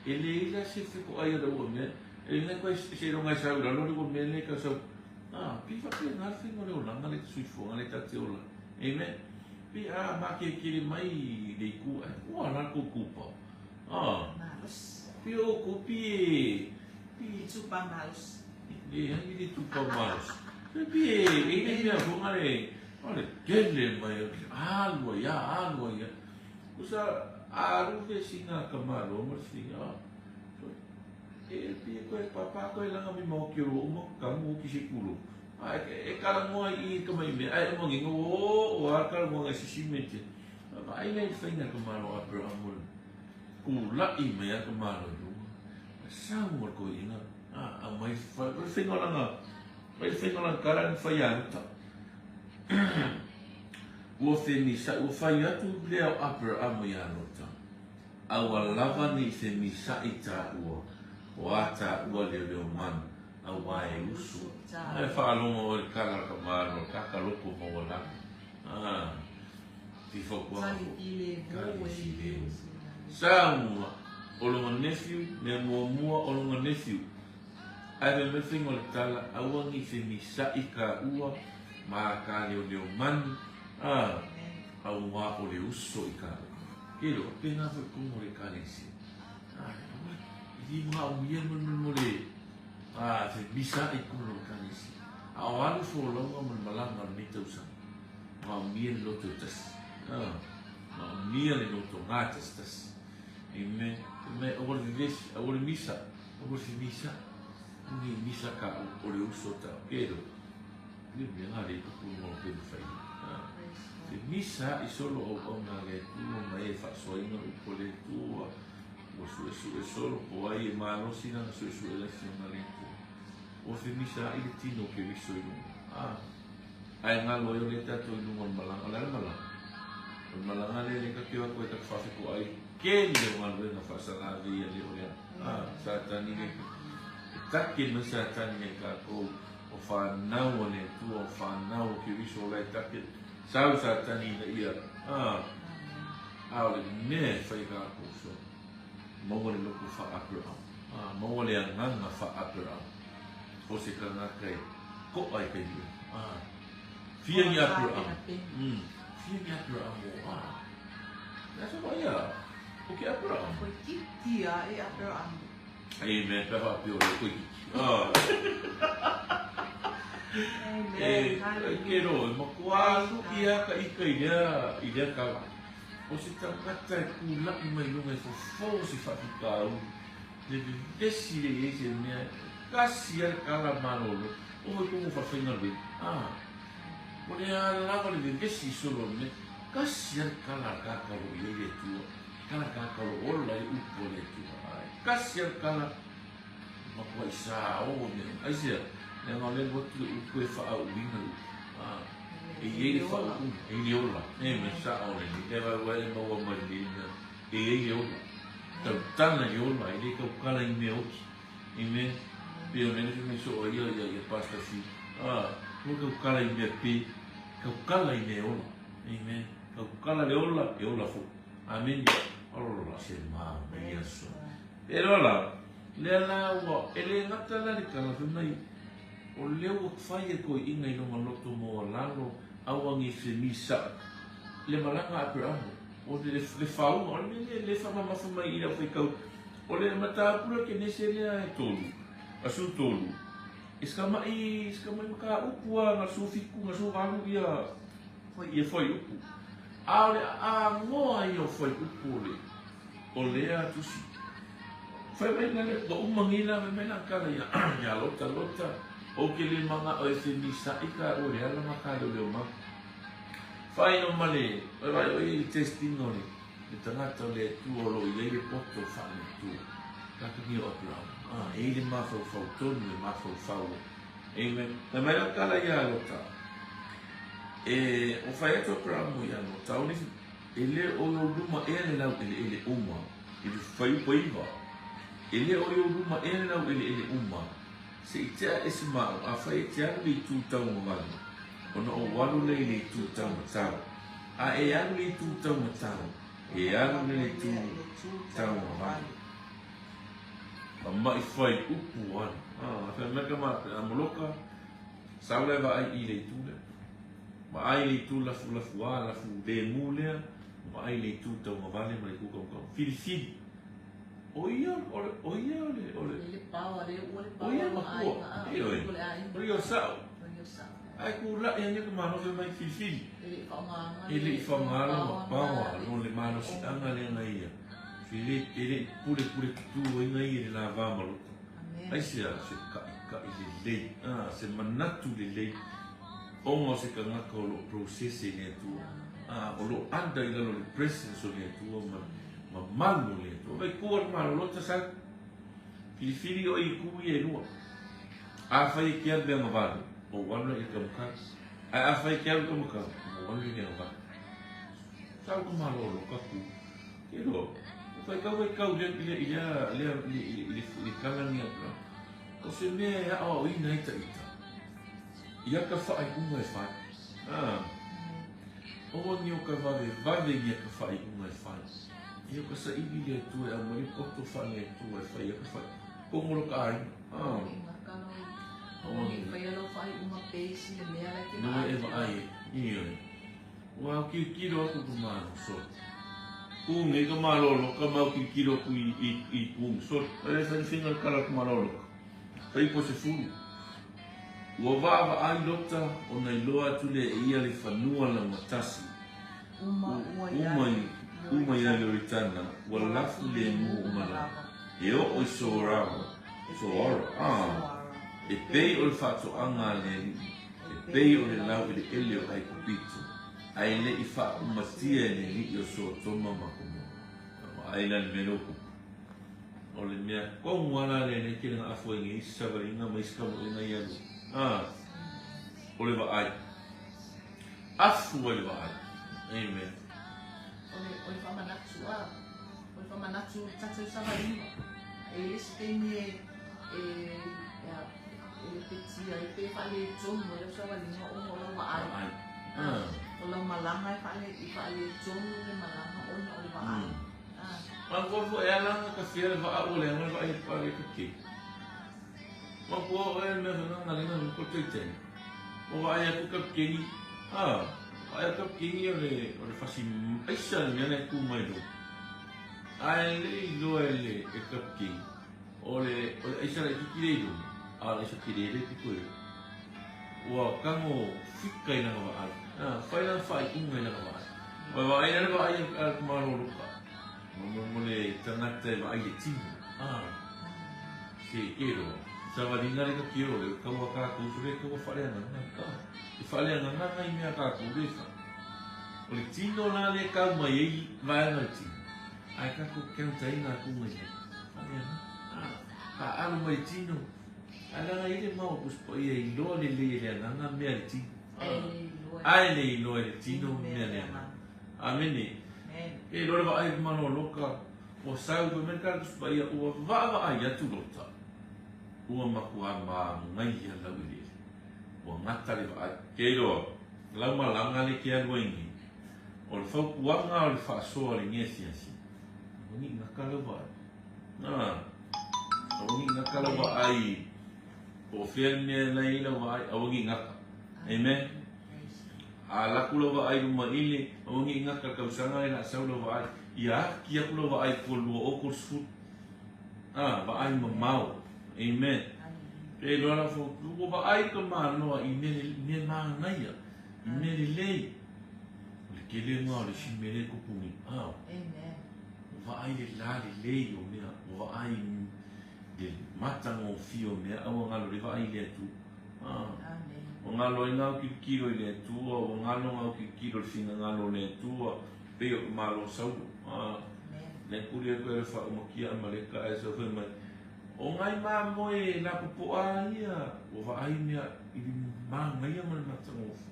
E le ila se whiko ai a lau ua mea, e le koe se ronga i sau lalo le ua mea le ka sau, a, pi wha pe ngā whenga le olanga le suifuanga le tate ola. Amen. Pi a, ma ke kere mai le iku ai, ua la ko kupa. A, Malus. pi o ko pi e, pi. Tupa malus. Leai le tupa malosi. E pi e, e le mea fonga le, o le tele mai o le alu ai, a alu ai. Kusa alu fe singa ka malo ma le singa. E pi e koe papa koe langa mi mau ki ro uma ka mu ki se kulo. A e, e kala ngoa i ka mai mea, ai uma nginga o o a kala ngoa ngai sisi me te. Ma ai nei whainga ka malo a pero amul. Ku lai mai a ka malo i lunga. Sa mua koe inga. A mai whai, o le whainga o langa, mai le whainga o langa kara ni whai aruta. Ua whemisa'i, ua whai atu lea o Aperahama i a Lota. A ua lava nei whemisa'i tāua, o a tāua leoleo manu, a ua e usu. Ai whaalongo o le kala ka malo, ka ka loko maualalo. Ah, ti whakuanga Tali fo. i le Tali hoe si i le. le. Samoa, o longa nephew, mea muamua o longa nephew. Ae fai mai faiga o le tala, aua nei femisa'i ka ua ma ka leoleo manu, a, auā o le uso i ka ua. Ke loa, pēnā foi tonu o le ekalesia. A, aua, i li manaomia le mo le, a, femisa'i tonu o le ekalesia. A o alu folauga ma le malaga o lenei tausaga, manaomia le loto e tasi. A, manaomia le loto gatasitasi. Amen. Fai mai, aua le vevesi, aua le misa. Aua se misa, ni misa ka o le uso ta kero. Le mea ngā le kupu ngā pe whai. Te misa i solo au au ngā le tua mai e whaasoainga upo le tua. Ua sue sue solo po ai e malosi nana sue sue le fio ngā le tua. Ua femisaai le tino o Keriso i luga. A. Ae galo ai o lea tatou i luga o le malaga. O le a le malaga? O le malaga lea lea ta te o atu ai ta te faafetoai i le tele o galuega faasalavei a le o le a Satani le e take mai Satani ia i tatou o fanau a le Atua, o fanau o Keriso o la e take sau Satani ina ia a a o le mea e fai e tatou so maua le loto faa-Aperahama, a maua le agaga faa-Aperahama o se tagata e to'a i taimi uma. A fia ni Aperahama? Fia ni Aperahama o a? Le aso vaai a o ke Aperahama. Koe kiki a e Aperahama. Amen. Pe faapea o le koe kiki. A. Amen. E, Hallelujah. ke ro, e matua luki a ka ika i lea, i lea kala. O se tagata e kula'i mai luga e fofo se faafitauli, le vevesi le i ai se mea, kasi lava le tala malolo, oo i totonu o faalefaigaluega. A, ua le a lava le vevesi solo o le mea, kasi lava le tala a le tagata o lo o i ai le Atua, tala a le tagata o lo o ola ai le upu a le Atua. A, e kasi lava le tala, matuai sao mea uma. Aisea? Leaga o lea e alu atu le upu e faaauuina le upu. A, e i ai le faauuga, e i ai le ola. Amen, sao lenei. Lea ua e maua mai lenei mea. E i ai le ola. Tautala i le ola, e le tautala i mea oti. Amen. Pei o lea fai mai soo ai ia ia Pastor Fi. Ah, ua tautala i mea pe, tautala i mea ola. Amen. Tautala le ola, e ola foi. Amen. Ola se manaia so. E loa la, lea la ua, e le gata la le tala fai mai, o lea ua fai e toeaiina i lona loto maualalo aua ne i femisa'i le malaga a Aperamo, o le, le faauga, o le mea lea le faamamafa mai i lau faitau, o le mataupu lea Kenese lea e tolu, asu tolu, e skamai, skamai mataupu a na 17, na 18 ia, ia fuaiupu. A o le aanoa ia o fuaiupu o le, o lea tusi. Fai mai la le, ua uma nei la, fai mai la tala ia, ia Lota, Lota, ou te le mana'o e femisa'i taua i le ala ma ta leoleo mai. Faailoa ma le, vaai o i le testing o le, le tagata o le Atua o lo o i ai le poto faale-Atua. Tagata nei o Aperahama. Ah, e i ai le mafaufau tonu e mafaufau ai. Amen. Fai mai la tala ia Lota, e, ua fai atu Aperahama ia Lota, o le, E le o i ou luma ea le laueleele uma i le fuaiupu 9? E le o i ou luma ea le laueleele uma se i tea ese ma au, afai e te alu i le itu tauagavale, ona ou alu lea i le itu taumatau, a e alu i le itu taumatau, e alu lea i le itu tauagavale. Maʻi fuaiupu alu. Ah, fai mai ka ma, a moloka, Sau lea vaai i le itu lea. Vaai le itu lafulafuā, lafu lemu lea, vaai le itu taugavale ma le itu taugavale. Filifili. O ia, o le, o ia o le, o le. Le paoa, le ua le O ia paoa ma makua. aiga, a, Ioe. o le aiga. O ia o sao. O ia o sao. Ae kulaʻi ai ka Malo fai mai filifili. E le i faaaogaina E le i faaaogaina paoa paoa na, no le malosiaga lea na ia. Fili, e le i pulepule tutū ai na ia i le la va ma Lota. Amen. Aisea? Se kaʻikaʻi lelei, a, se manatu lelei ona o se tagata o lo o process e le Atua, a, o lo o under i lalo o le presence o le Atua ma, ma malu o le Atua. Vai kua le Malo Lota sau. Filifili oe i itu ia e lua. Afai e te alu i le agavale, ou alu lea i le taumatau. Ae afai e te alu i le taumatau, ou alu lea i le agavale. Sau ka Malo Lota ku. Ke loa, ua faitau faitau i lea, i lea, i lea, lea, i le, i le tala lenei a Aperahama. O se mea e aoaoina ai ta ita, ia ka faaiuga e fai. A, aua ne o ka vavevave ia ka faaiuga e fai. Ia o ka saili le Atua e aumai le poto faale-Atua e fai ia ka fai. Kogo lo ka aiga. A. Aua ne i faia lau faaiuga base i le mea la e te Noe vaai. e vaai ai. Ioe. Ua aukilokilo aku ka Malo soli. Kū nei ka malolo ka ma aukilokilo aku i, i, i kū soli. E fai finga le kala ka malolo ka. Fai po se fulu. Ua vaavaai Lota ona iloa atu lea e ia le fanua laugatasi. Uma, ua ia Uma i, uma ia Ioritana, ua lafu lemu uma lava. E oo i Soarava, Soara, ah, e pei o le faatoaga a le alii. E pei o le laueleele o Aikupito, a e le i faaumatia e le alii o Sotoma ma Gomora. Vaai la le mea lea ua tupu. O le mea tonu lava la lea e tele na afu ai nei isi savaliga ma isi tamoega ia lua. A, o le vaai. Afu ai le vaai. Amen. O le faamanatu, a, o le faamanatu i tatou savaliga. E i ai se taimi e, e, e, e lepetia ai pe faaletonu ai lau savaliga ona o lau vaai. Vaai. A, o lau malaga e faale, e faaletonu le malaga ona o le vaai. Manatua foi e ala ona tafia le vaa ua leaga le vaai atu ale ka kei. Manatua oe le mea fana na lena nuku taitaiga. Ua vaai atu kapiteni, a, vaai atu kapiteni o le, o le fasi aisa le mea la e tu mai luma. Ae le iloa e le e kapiteni, o le, o le aisa laitiiti le i luma, a o le aisa tele le pito i luma. Ua tago fika i lana vaai, a, fai lana faaiuga i lana vaai. Ua vaai la le vaai a le tamaloa Luka, mo le tagata e vaai i le tino, a, se ke loa. Savaliga le ka o le kaua kākou so le kaua faaleagaga, a, e faaleagaga nai mea kākou le fai. O le tino la le kau mai ai vaega o le tino, ae kākou keutaina atu mai ai. Faaleagaga, a, faaalu mai le tino, Ae leaga e i ai le mau a Tusi Paia e iloa lelei e le agaga mea le tino. Ae le iloa e le tino mea le agaga. Amene. E iloa le vaai i maloloka, ua sau fai mai le tala Tusi Paia, ua vaavaai atu Lota, ua matua manaia laueleele, ua gata le vaai. Ke iloa, lau malaga le ke alu ai nei, o le fautuaga o le faasoa o lenei asiasi, ua ni gata lau vaai. Na, aua ne i gata lau vaai, po o fea le mea la e i ai lau vaai, aua ne i gata. Amen. A alu atu lau vaai i luma ile, aua ne i gata i le tausaga lea o le a sau lau vaai. Ia aki atu lau vaai i tua i le 2030. A, vaai mamao. Amen. E iloa lau fautua, ua vaai ka manoa i mea, mea manaia, i mea lelei. O le tele lena o le isi mea lea e tupu nei. A. Amen. Ua vaai le la lelei o mea, ua vaai le matagofie o mea, a ua galo le vaai i le Atua. Ua galo ai gau tilotilo i le Atua, ua galo gau tilotilo i le finagalo o le Atua, pei o ka Malo Saulo. Lea kuli atu ai le faaumakia Amaleka ae sau fai mai, O ngai mamoe lapopoa ia, ua vaai mea i le manaia ma le matagofie.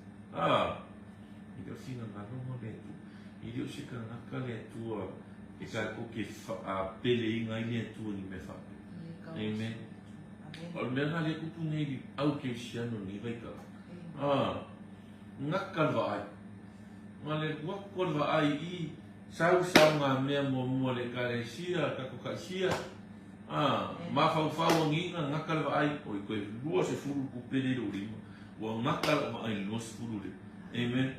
I le finagalo o le Atua. E le o se kanaka le Atua e tatou te faapeleina ai le Atua i ni mea faapea. Amen. O le mea lena lea e tupu nei i le au kerisiano i lenei vaitau. Ah, gata le vaai. Ma le alu atu o le vaai i sau sau ngā mea muamua le ekalesia, tatou taisia, ah, mafaufau agiga, gata le vaai, oi koe 20 tupe lea i lou lima. Ua gata lau vaai i le 20 lea. Amen.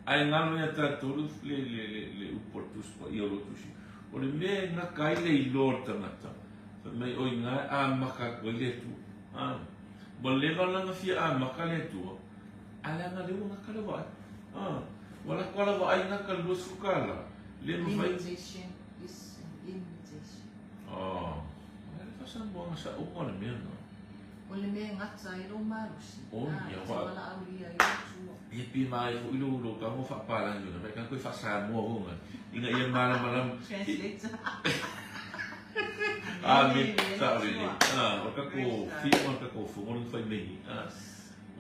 Ae galo ia tatou le, le, le, le, le upu a le Tusi Paia o lo o tusi. O le mea e gata ai le iloa o le tagata, fai mai o i ina e amata atu ai le Atua. A, ua leva la ona fia amata le Atua, ae leaga lea ua gata lau vaai. A, ua lako lava lau vaai gata le 20 tala, le mafai. Limitation is an invitation. Ah, o le a le faasamoaga saoga o le mea lena? O le mea e gata ai lou malosi, Oi, a ia e wa. valaaulia ai le Atua. Ia pi mai foi lou lou tago faapalagi ona mai ka koe faasamoa foi ngai ina ia malamalama. Translator. Amen. Sao lelei. Ah, o tatou fiu ma tatou fono le fai mai nei. Ah,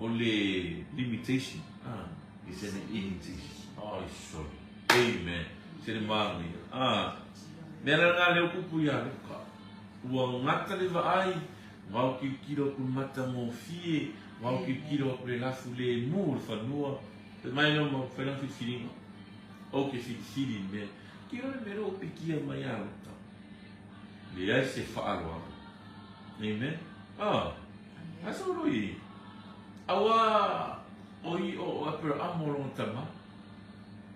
o le limitation. Ah, is an invitation. Oh, sorry. Amen. Se le manaia. Ah, mea la lena lea ua tupu ia Luka. Ua gata le vaai. Vao tilotilo atu le matagofie, vao tilotilo atu le lafu lemu o le fanua, fai mai lea ma fai lana filifiliga. Ou te filifili i le mea. Tilo le mea lea ua pikia mai ia Lota. Leai se faaaloalo. Amen. Ah, aso lo i. Aua o i o Aperahama o lona tama.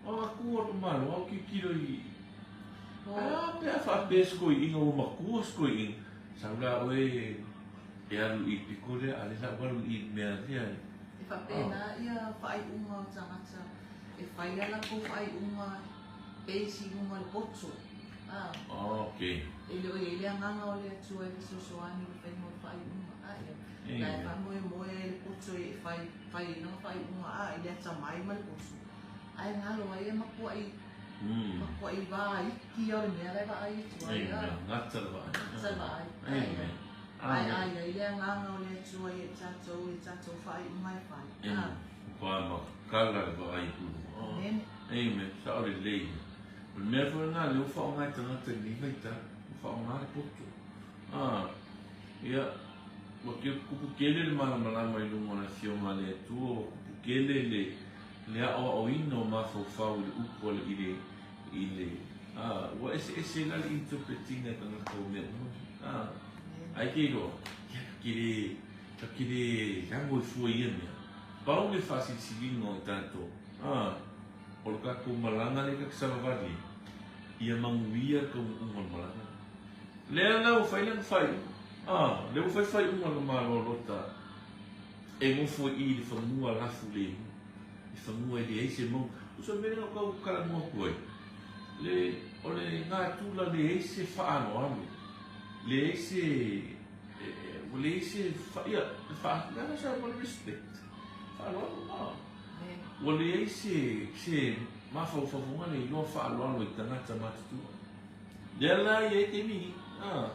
O aku o malo au tilotilo i. Ah, pe a faapea se toeaina ua matua se toeaina. Sau la oe e alu i piko lea, a le la ua alu i mea lea. E faapena ia faaiuga o tagata e fai a latou faaiuga base i luga o le poto. A. Ok. E le o i ai le agaga o le Atua e fesoasoani i le faiga o le faaiuga. A ia. La e faamoemoe ai le poto e fai fai ai lana faaiuga a i le atamai ma le poto. Ae galo ai e makuaʻi. Matuaʻi vaiki ia o le mea la e vaai atu ai. Amen. Gata le vaai. Gata le vaai. Amen. Ae a i ai le agaga o le Atua ia i tatou i tatou faaiuga e fai. Amen. Ua makala le vaai i luga. Amen. Amen. Sao lelei. O le mea foi lena lea ua faaaoga e tagata i lenei vaitau. Ua faaaoga le poto. Ah, ia, ua kupu tele le malamalama i luga o le Afioga a le Atua, ua kupu tele le le aoaoina o mafaufau i le upu a le i le i le a ua eseese la le interpretinga e tagata o mea uma a ai ke iloa ia ka te le ka te le lago i fua i ia mea pau le faasilisiliga o i tatou a o le tatou malaga lea ta te savavali ai ia manuia le taunuuga o le malaga lea la ua fai lana faaiuga a lea ua fai faaiuga a le Malo a Lota e nofo i i le fanua lafu lemu, i fanua e leai se mauga. Tusa o le mea lea na ou tau talanoa atu ai, le, o le natura leai se faaaloalo, leai se, e, e, ua leai se, fa, ia, le faa, le aga sa ma le respect, faaaloalo, a. Ua leai se, se mafaufauga le iloa faaaloalo i tagata matutua. Lea la e i ai taimi ni, a,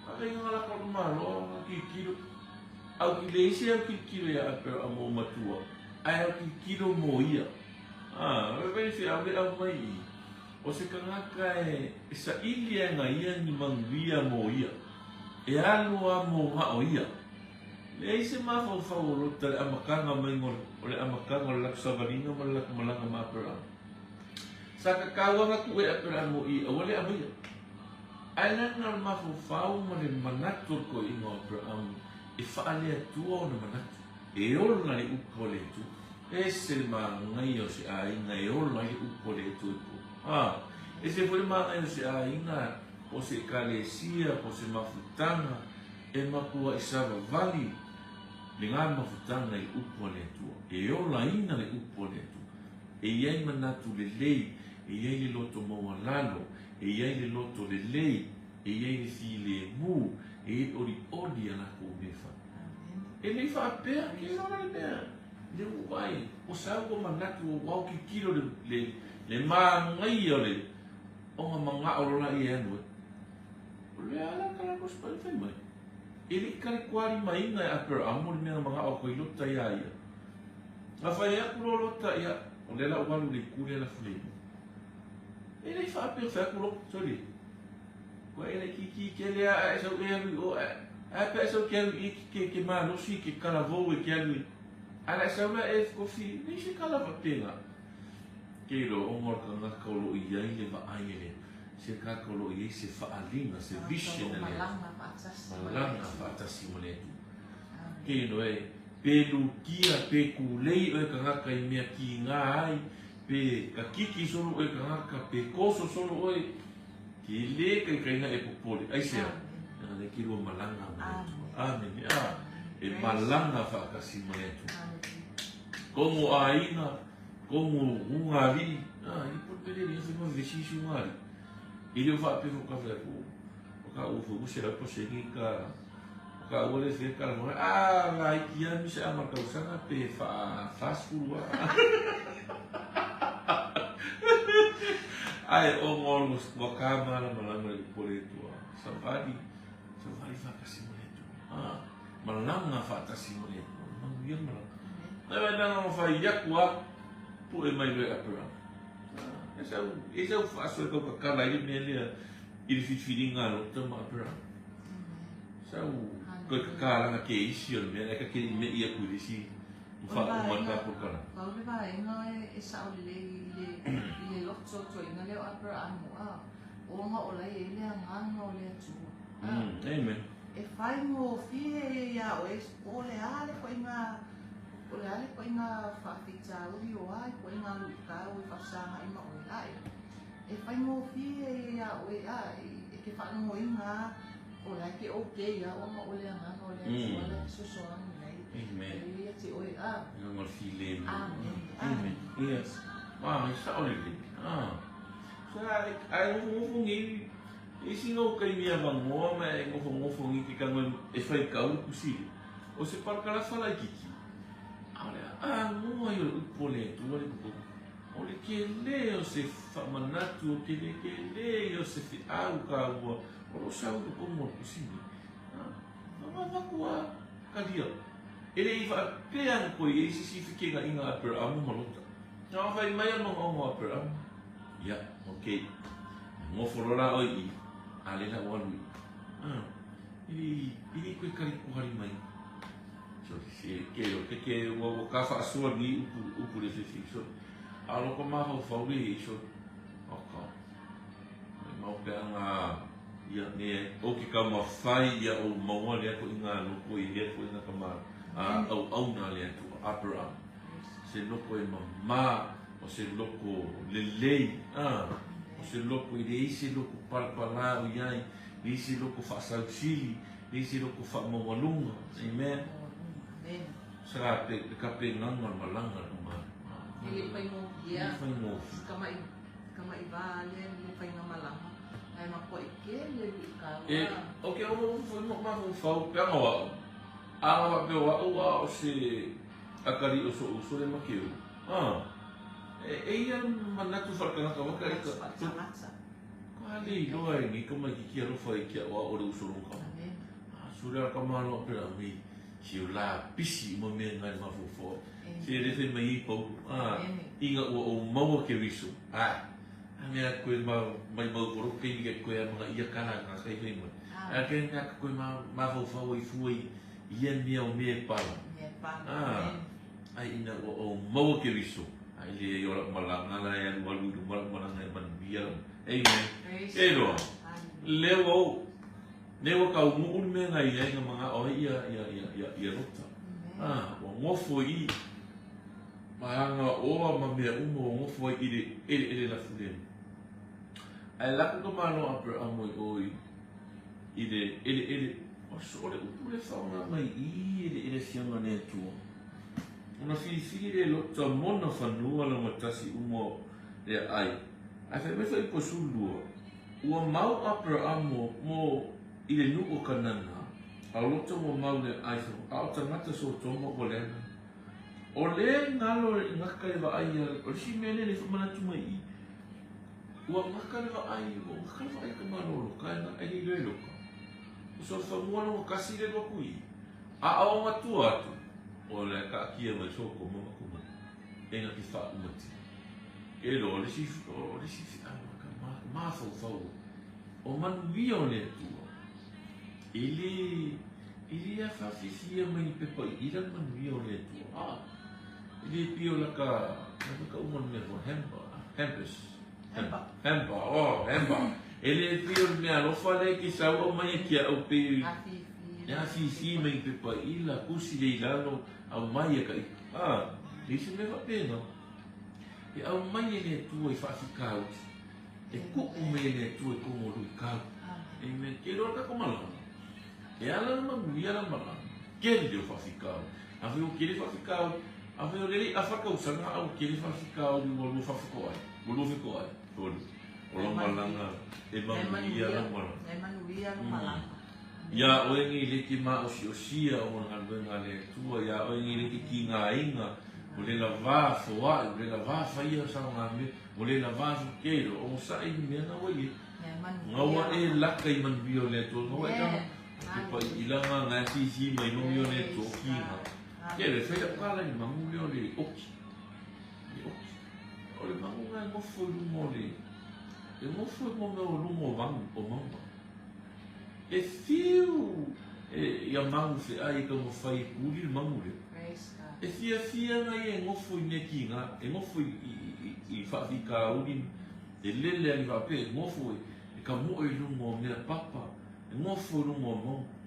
a faiga nga lako le Malo nga kilkilo, au ki leai se au kilkilo ia Aperahama o matua, ae au kilkilo mo ia. A, e fai se au le au mai i, o se kangaka e, e saili ae nga ia ni manuia mo ia, e alu a mo nga o ia. Leai se mafaufau o Lota le amataga mai o le amataga o le latou savaliga ma le latou malaga ma Aperahama. Sa kakau lava atu e Aperahama i aua le aumaia. Ae leaga o le mafaufau ma le manatu o le toeaina o Aperahama e faaleatua ona manatu, e ola le upu a le Atua. Ese le manaia o se aiga e ola ai le upu a le Atua i totonu. A, ese foi le manaia o se aiga, po o se ekalesia, po o se mafutaga, e matuai savavali lena mafutaga i le upu a le Atua, e olaina le upu a le Atua. E i ai manatu lelei, e i ai le loto maualalo, e i ai le loto lelei, e i ai le filemu, e i ai le olioli a latou mea e fai. E le i faapea ke loa le mea le ua ai, o sau ua manatu ua ao tilotilo le, le, le manaia o le ona manao lola ia e alu ai. O le a la ka latou fai mai. E le i kalikualimaina e Aperamo le mea na manao atu ai Lota iā ia. Na fai atu loa Lota, ia, o lea la ua alu i le itu lea lafu nei. E le i faapea fai atu Lota, sole, ua e laitiiti tele a ae sau e alu i o, ae, ae pe sau ke alu i ke, ke malosi, ke kalavou e ke alu i. Ae la e sau la e kofi, nei se kala faapena. Ke iloa, ona o le tagata o lo o i ai le vaai a le, se tagata o lo o i ai se faaaliga, se vision a le Atua. Malaga faatasi ma le Atua. Ke iloa e, pe lukia, pe kulei oe tagata i mea kīgā ai, pe kakiki solo oe tagata, pe koso solo oe, ke lē kaikaina e popole. Aisea? Leaga lea ke lua malaga ma le Atua. Amene. A, e malaga faatasi ma le Atua. Kogo aiga, kogo ugalii, a, i po le pele le fai ma vevesi isi ugalii. E le o faapea foi ka fai atu, o ka ua foi ua 100% ka Ka ua le fia kala mo a la iki a mi se ama tausaga pe fa 40 a. Ai o ngolo ua ka mala malama le upu a le Atua. Savali, savali faatasi ma le Atua. Ah, malaga faatasi ma le Atua. Manuia le malaga. Nai wai nanga ma fai iaku a pue mai loe Aperama. Ah, e sau, e sau faasoa e kau kakala i le mea lea i le filifiliga a Lota ma Aperama. Sau koe kakalaga ke isi o le mea, ae ka ke me'i aku i le isi ma faauma le tatou kala. Pau le vaega e sao lelei i le, i le loto toeaina lea o Aperahamo, a, ona o la e i ai le agaga o le Atua. A, Amen. E faigofie ia iā oe, po o le a le ituaiga, po o le a le ituaiga faafitauli o a ituaiga luitau e faasagai ma oe, ae e faigofie ia iā oe, a, e te faalogoina lava o la e te okay lava ona o le agaga o le Atua la e fesoasoani ai. Amen. E ia te oe, a. Agaga o le filemu. Amen. Amen. Yes. Ah, e sao lelei. Ah. Sa ae nofonofo nei isi nau taimi avanoa ma e nofonofo nei ke kano e faitau le kusili. O se palakalafa laitiiti, ʻaʻole a noa ia o le upu a le Atua le totonu. O le tele o se faamanatu, o le tele o se feau taua o lo o sau i totonu o le Tusi lenei. Avatu a kalia. E le i faapea na toe i ai se isi fekenaina a Aperamo ma Lota. Na fai mai a manaoga o Aperamo. Ia, ok. Nofo loa la oe i i, a lea la ua alu i i. Ah, e le i, e le i toe kali kuhali mai. So, se ke o ke ke ua ua ka faasoa ni upu upu le fifi so. A lo ka mafaufau le i so. Aka. Mai mau peaga ia ne o ke taumafai ia ou maua lea koʻiga loko i lea koʻiga kama a auauna le Atua Abraham se loko e mamā o se loko lelei a o se loko i leai se loko palapalā o iai leai se loko faasausili leai se loko faamaualuga amen sa pe kapegaga o le malaga le kama E le faigofie. E le faigofie. Kamaʻi va le le faiga malaga ae makuaʻi tele luitau. E, o ke ono foi mo mafaufau peaga o a'u. A na faapea o a'u a o se akaliʻi o soʻu uso le make o. A, e, e ia manatu faakanaka waka e ka. Ka le iloa e nei tamaititi alofa i ke a'u a o le uso lona kama. A sule a ka malo a pela mei si o la pisi uma mea ngai mafaufau. Se le fai mai ai Paulo, a, ina ua ou maua Keriso, a, a mea koe ma, mai mau koro keini ke koe a manga ia kala nga kai fai mai. A ke mea ka koe ma, mafaufau ai fua i ia mea o mea e pala. A, ai ina ua ou maua Keriso, a i le o lau malanga la e alu alu i luma lau malanga e manuia lau. Amen. E loa, le ua ou, le ua kaunuʻu le mea na iai na manao ai ia, ia, ia, ia, ia Lota. A, ua nofo i ma aga oa ma mea uma ua nofo ai i le ʻeleʻele lafulemu. Ae lako ka malo a Aperamo i o i, i le ʻeleʻele, o so o le upu le faaaoga mai i eleʻele Afioga a le Atua. Ona filifili le Lota mona fanua laugatasi uma o le aai. Ae fai mai foi i 12, ua mau Aperamo mo i le nuu o Kanana, a o Lota ua mau le aai a o tagata Sotoma ua leaga. O le galo e gaka e vaai ia, o le isi mea lea e faamanatu mai i i, ua gaka le vaai, ua gaka le vaai i ka malo o Lota, e le iloa e Lota. O sona fanua laugatasi le alu atu i i, a o ona tua atu, o le taatia mai Sotoma ma Komana, e na te faaumatia. E loa, o le isi, o le isi feau a ka mafaufau o manuia o le Atua, e le, e le afafiafia mai i pepa i ila le manuia o le Atua. A, e le pei o laka, laka ka uma le mea fua, hamper, hampers. Hamper. Hamper, oh, hamper. E le pei o le mea alofa le ke sau au mai e kia au pe, e afifi mai i pepa i ila, kusi le i lalo, au mai e ka i. A, le isi mea faapena. E aumai e le Atua i faafitauli. E kuʻu mai e le Atua i komo luitau. Amen. Ke loa le tatou malaga, e ala le manuia la malaga, kele o faafitauli. Afai ua kele faafitauli, afai o le le afa tausaga a ua kele faafitauli ua lua faafetoai, ua lua fetoai, sorry. O lau malaga e manuia lau malaga. E manuia lau malaga. Iā oe nei le ke māʻosiʻosia o le galuega a le Atua, iā oe nei le ke kīgāina, o le lavā foaʻi, o le lavā faia saogamea, o le lavā fukelo, onosaʻi i mea na ua i ai. Gaua e laka i manuia o le Atua, gaua e kama, ke paʻi ilaga nga e fifi mai manuia o le Atua, o kīgā. Ke le whai lau kāla i magu lea o le oki. Le oki. O le magu nga e nofo i luga o le, e nofo i mea o luga o vangu, o mauga. E fiu ia magu feʻai e taumafai e kuli le magu lea. E fiafia ana ia e nofo i mea kīgā, e nofo i faafitauli, e lele ai faapea, e nofo e kamoʻe i luga o mea papa, e nofo i luga o mauga.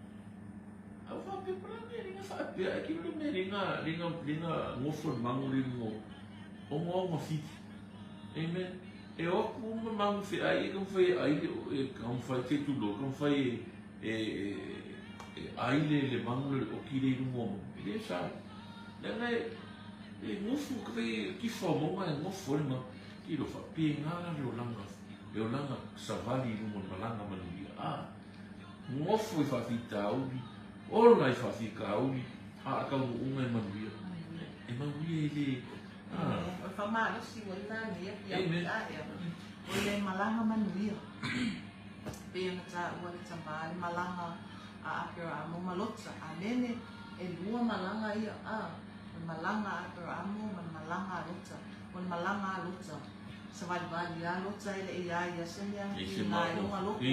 A ua faapea, po o le a le mea e le faapea, ae kilo le mea e le nofo le magu lea i luga o ogaoga fili. Amen. E o atu uma magu feʻai e taumafai e ʻai le, e taumafai, se i tulou, taumafai e, e, e ʻai le, le magu lea, le ʻoki lea i luga o mauga. E le sao. Leaga e, e nofo, ka fai kifa o mauga e nofo ai le magu. Tilo faapena la le olaga, le olaga savali i luga o le malaga manuia. A, nofo i faafitauli, ola i faafitauli, a o le taunuuga e manuia. E manuia e le. O le faamalosi ua i la lenei afiafi ae o le malaga manuia. Pei ona taua le tama le malaga a Aperaamo ma Lota. Amene. E lua malaga ia, a, o le malaga a Aperaamo ma le malaga a Lota. O le malaga a Lota, savalivali lava Lota e le i a ia se mea na tiga ai lona loto.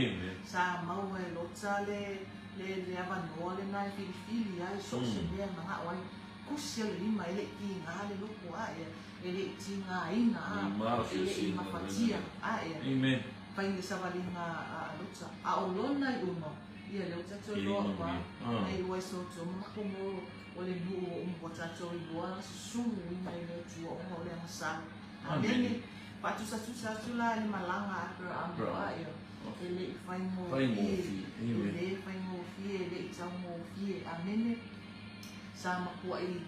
Sa maua e Lota le, le, le avanoa lena e filifili ai so o se mea e manao ai. Kusi o le lima e le i tiga le loto ae, e le i tigaina, a, e le i mafatia ae. Fai le savaliga a Lota, a o lona iuga, ia lea ua tatou iloa uma, na iu ai Sotoma ma Komoro, o le nuu o uma ua tatou iloa na susumuina i le Atua ona o le agasala. Amene. Faatusatusa atu la i le malaga a Aperahama a ia, e le i faigofie, e le faigofie, e le i taugofie. Amene. Sa matuai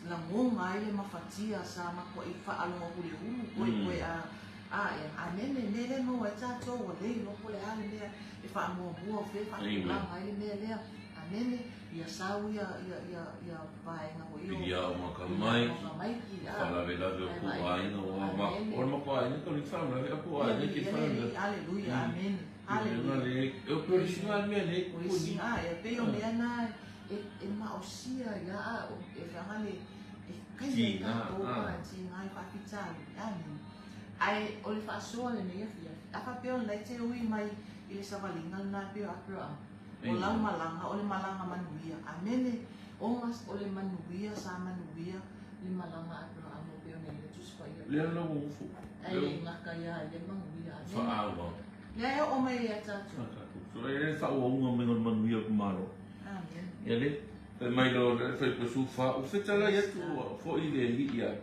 lagona ai le mafatia, sa matuai faalogo hulehulu koekoe a Ae, amene, mea lea e maua ai tatou, ua le iloa po o le a le mea e faamuamua, o fea e faatulaga ai le mea lea. Amene, ia sau ia, ia, ia, ia vaega foi o. Piliao makamaiki, faalavelave o kou aiga, ua ma, o le makou aiga kau le faalavelave a kou aiga ke faalavelave. Aleluia, amene, aleluia. E pei o le isi mea lea O le isi, e pei o mea na e, e maosia ia a, e feaga le, e kaia i tatou, a, tiga i faafitauli. Amene. Ae o le faasoa lenei afiafi, a faapea o lena e te ui mai i le savaliga lena e pei o Aperahama, o lau malaga, o le malaga manuia. Amene! Ona o le manuia, sa manuia le malaga a Aperahama e pei ona i ai le Tusi Paia. Lea la ua nofo. Ae le gata ia i le manuia. Amene! Faaauau. Lea e oo mai ia tatou. So e le faaauauga mai o le manuia o le Malo. Amene. Ia le, fai mai loa le fai pasu fa, u fetalai atu foi le alii ia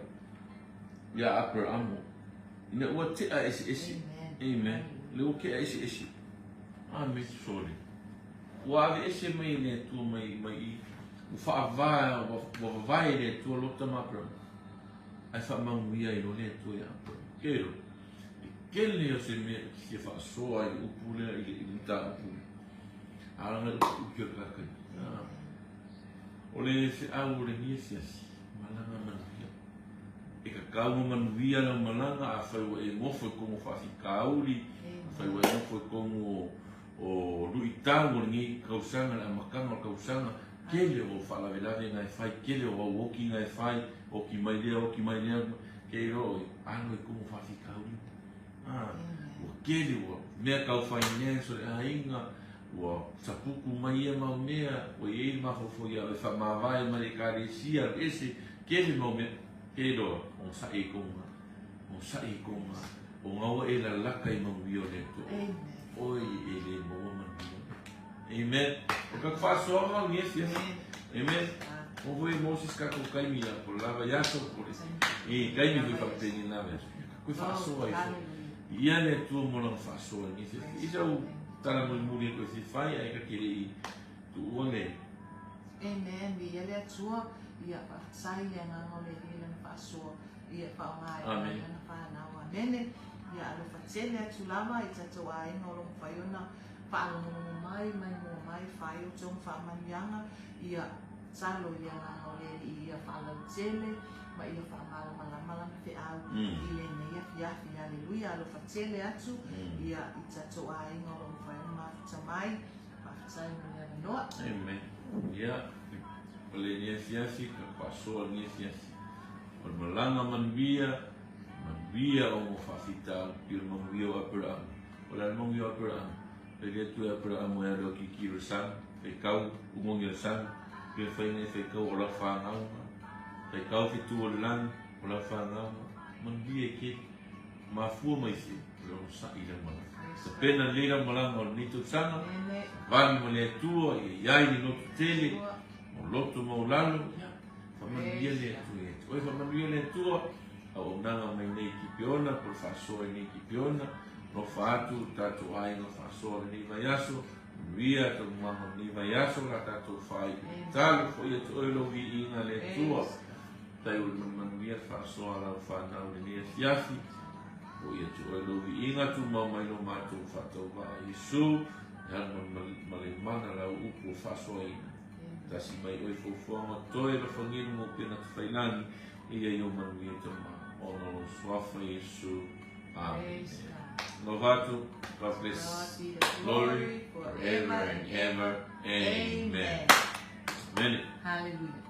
iā Aperaamo, ina ua tea eseese. Amen. Le ua tea eseese. Amen. Sorry. Ua aveese mai e le Atua mai, mai i, ua faava, ua, ua vavae e le Atua Lota ma Aperaamo. Ae faamanuia ai loa le Atua iā Aperaamo. Ke lo, e kele o se mea e fia faasoa i le upu lea, i le, i le mataupu lea. A langa le upu uki o le kakai. Ah. O le feau o lenei asiasi, malaga manuia. E kakau ma manuia lau malaga, afai ua e nofo i kogo faafitauli, afai ua e nofo i kogo o luitau o lenei kausaga, le amataga o le kausaga, tele o faalavelave na e fai, tele o au oki na e fai, oki mai lea, oki mai lea, ke iloa oe, alo i kogo faafitauli. Ah, ua tele ua mea tau finance o le aiga, ua sapuku mai ia mau mea, ua i ai le mafaufau ia oe faamavae mai le ekalesia, alu ese, Tele mau mea, e loa, onosai i kou ga, onosai i kou ga, o ga ua e lalaka i manuia o le Atua. Oe e le maua manuia. Amen. O ka faasoaga o lenei afiafi. Amen. O foi Moses ka kou taimi ia po lava ia so po le. E taimi foi faapeni na vea. Koe faasoa i fo. Ia le Atua mo lana faasoa i lenei afiafi. I sau tala mulimuli e koe fia fai ae ka te le i tuua le. Amen Viia le Atua ia faafetai le agaga o le Alii i lana faasoa ia faaaoga ai Amen. lana fanau Amene ia alofa tele atu lava i tatou aiga o lo mafai ona faalogologo mai maimoa mai fai o outou faamanuiaga ia talo i le agaga o le Alii ia faalautele ma ia faamalamalama lana feau i lenei afiafi Aleluia alofa tele atu ia i tatou aiga o lo mafai ona mafuta mai Faafetai mo le avanoa. Amen. Ia, o lenei afiafi, ka faasoa lenei afiafi. O le malaga manuia, manuia o mo faafitauli, i le manuia o Aperahama. O le a le manuia o Aperahama? Fai le Atua i Aperahama e alu a kikilo i le sami, faitau ugogi o le sami, pe mafai ona e faitau o lau fanauga, faitau fetu o le lagi, o lau fanauga, manuia e tele. Mafua mai se, o le onosai i lau malaga. Tapena lelei lau malaga o lenei tausaga, savali ma le Atua, ia i ai le loto tele, o loto maualalo, ia, faamanuia le Atua ia te oe, faamanuia le Atua, auaunaga mai nei i Kipeona, po o le faasoa i nei Kipeona, alofa atu le tatou aiga faasoa lenei vaiaso, manuia taumaga o lenei vaiaso, la tatou fai tatalo foi ia te oe lou viiga le Atua. Tai o le manumanuia le faasoa a lau fanau i lenei afiafi. Foi atu oe lou viiga, tumau mai lo matou faatauvaa o Iesu, e alu ma le mana lau upu o faasoaina. Tasi mai oe fuafuaga o toe alofagia le mau pena tafailagi. Ia i o manuia Tama, ona o lou Suafa Iesu. Amene. Praise God. Alofa atu. God bless. God be the Glory glory forever and ever. Amen. Amen. Amen. Hallelujah.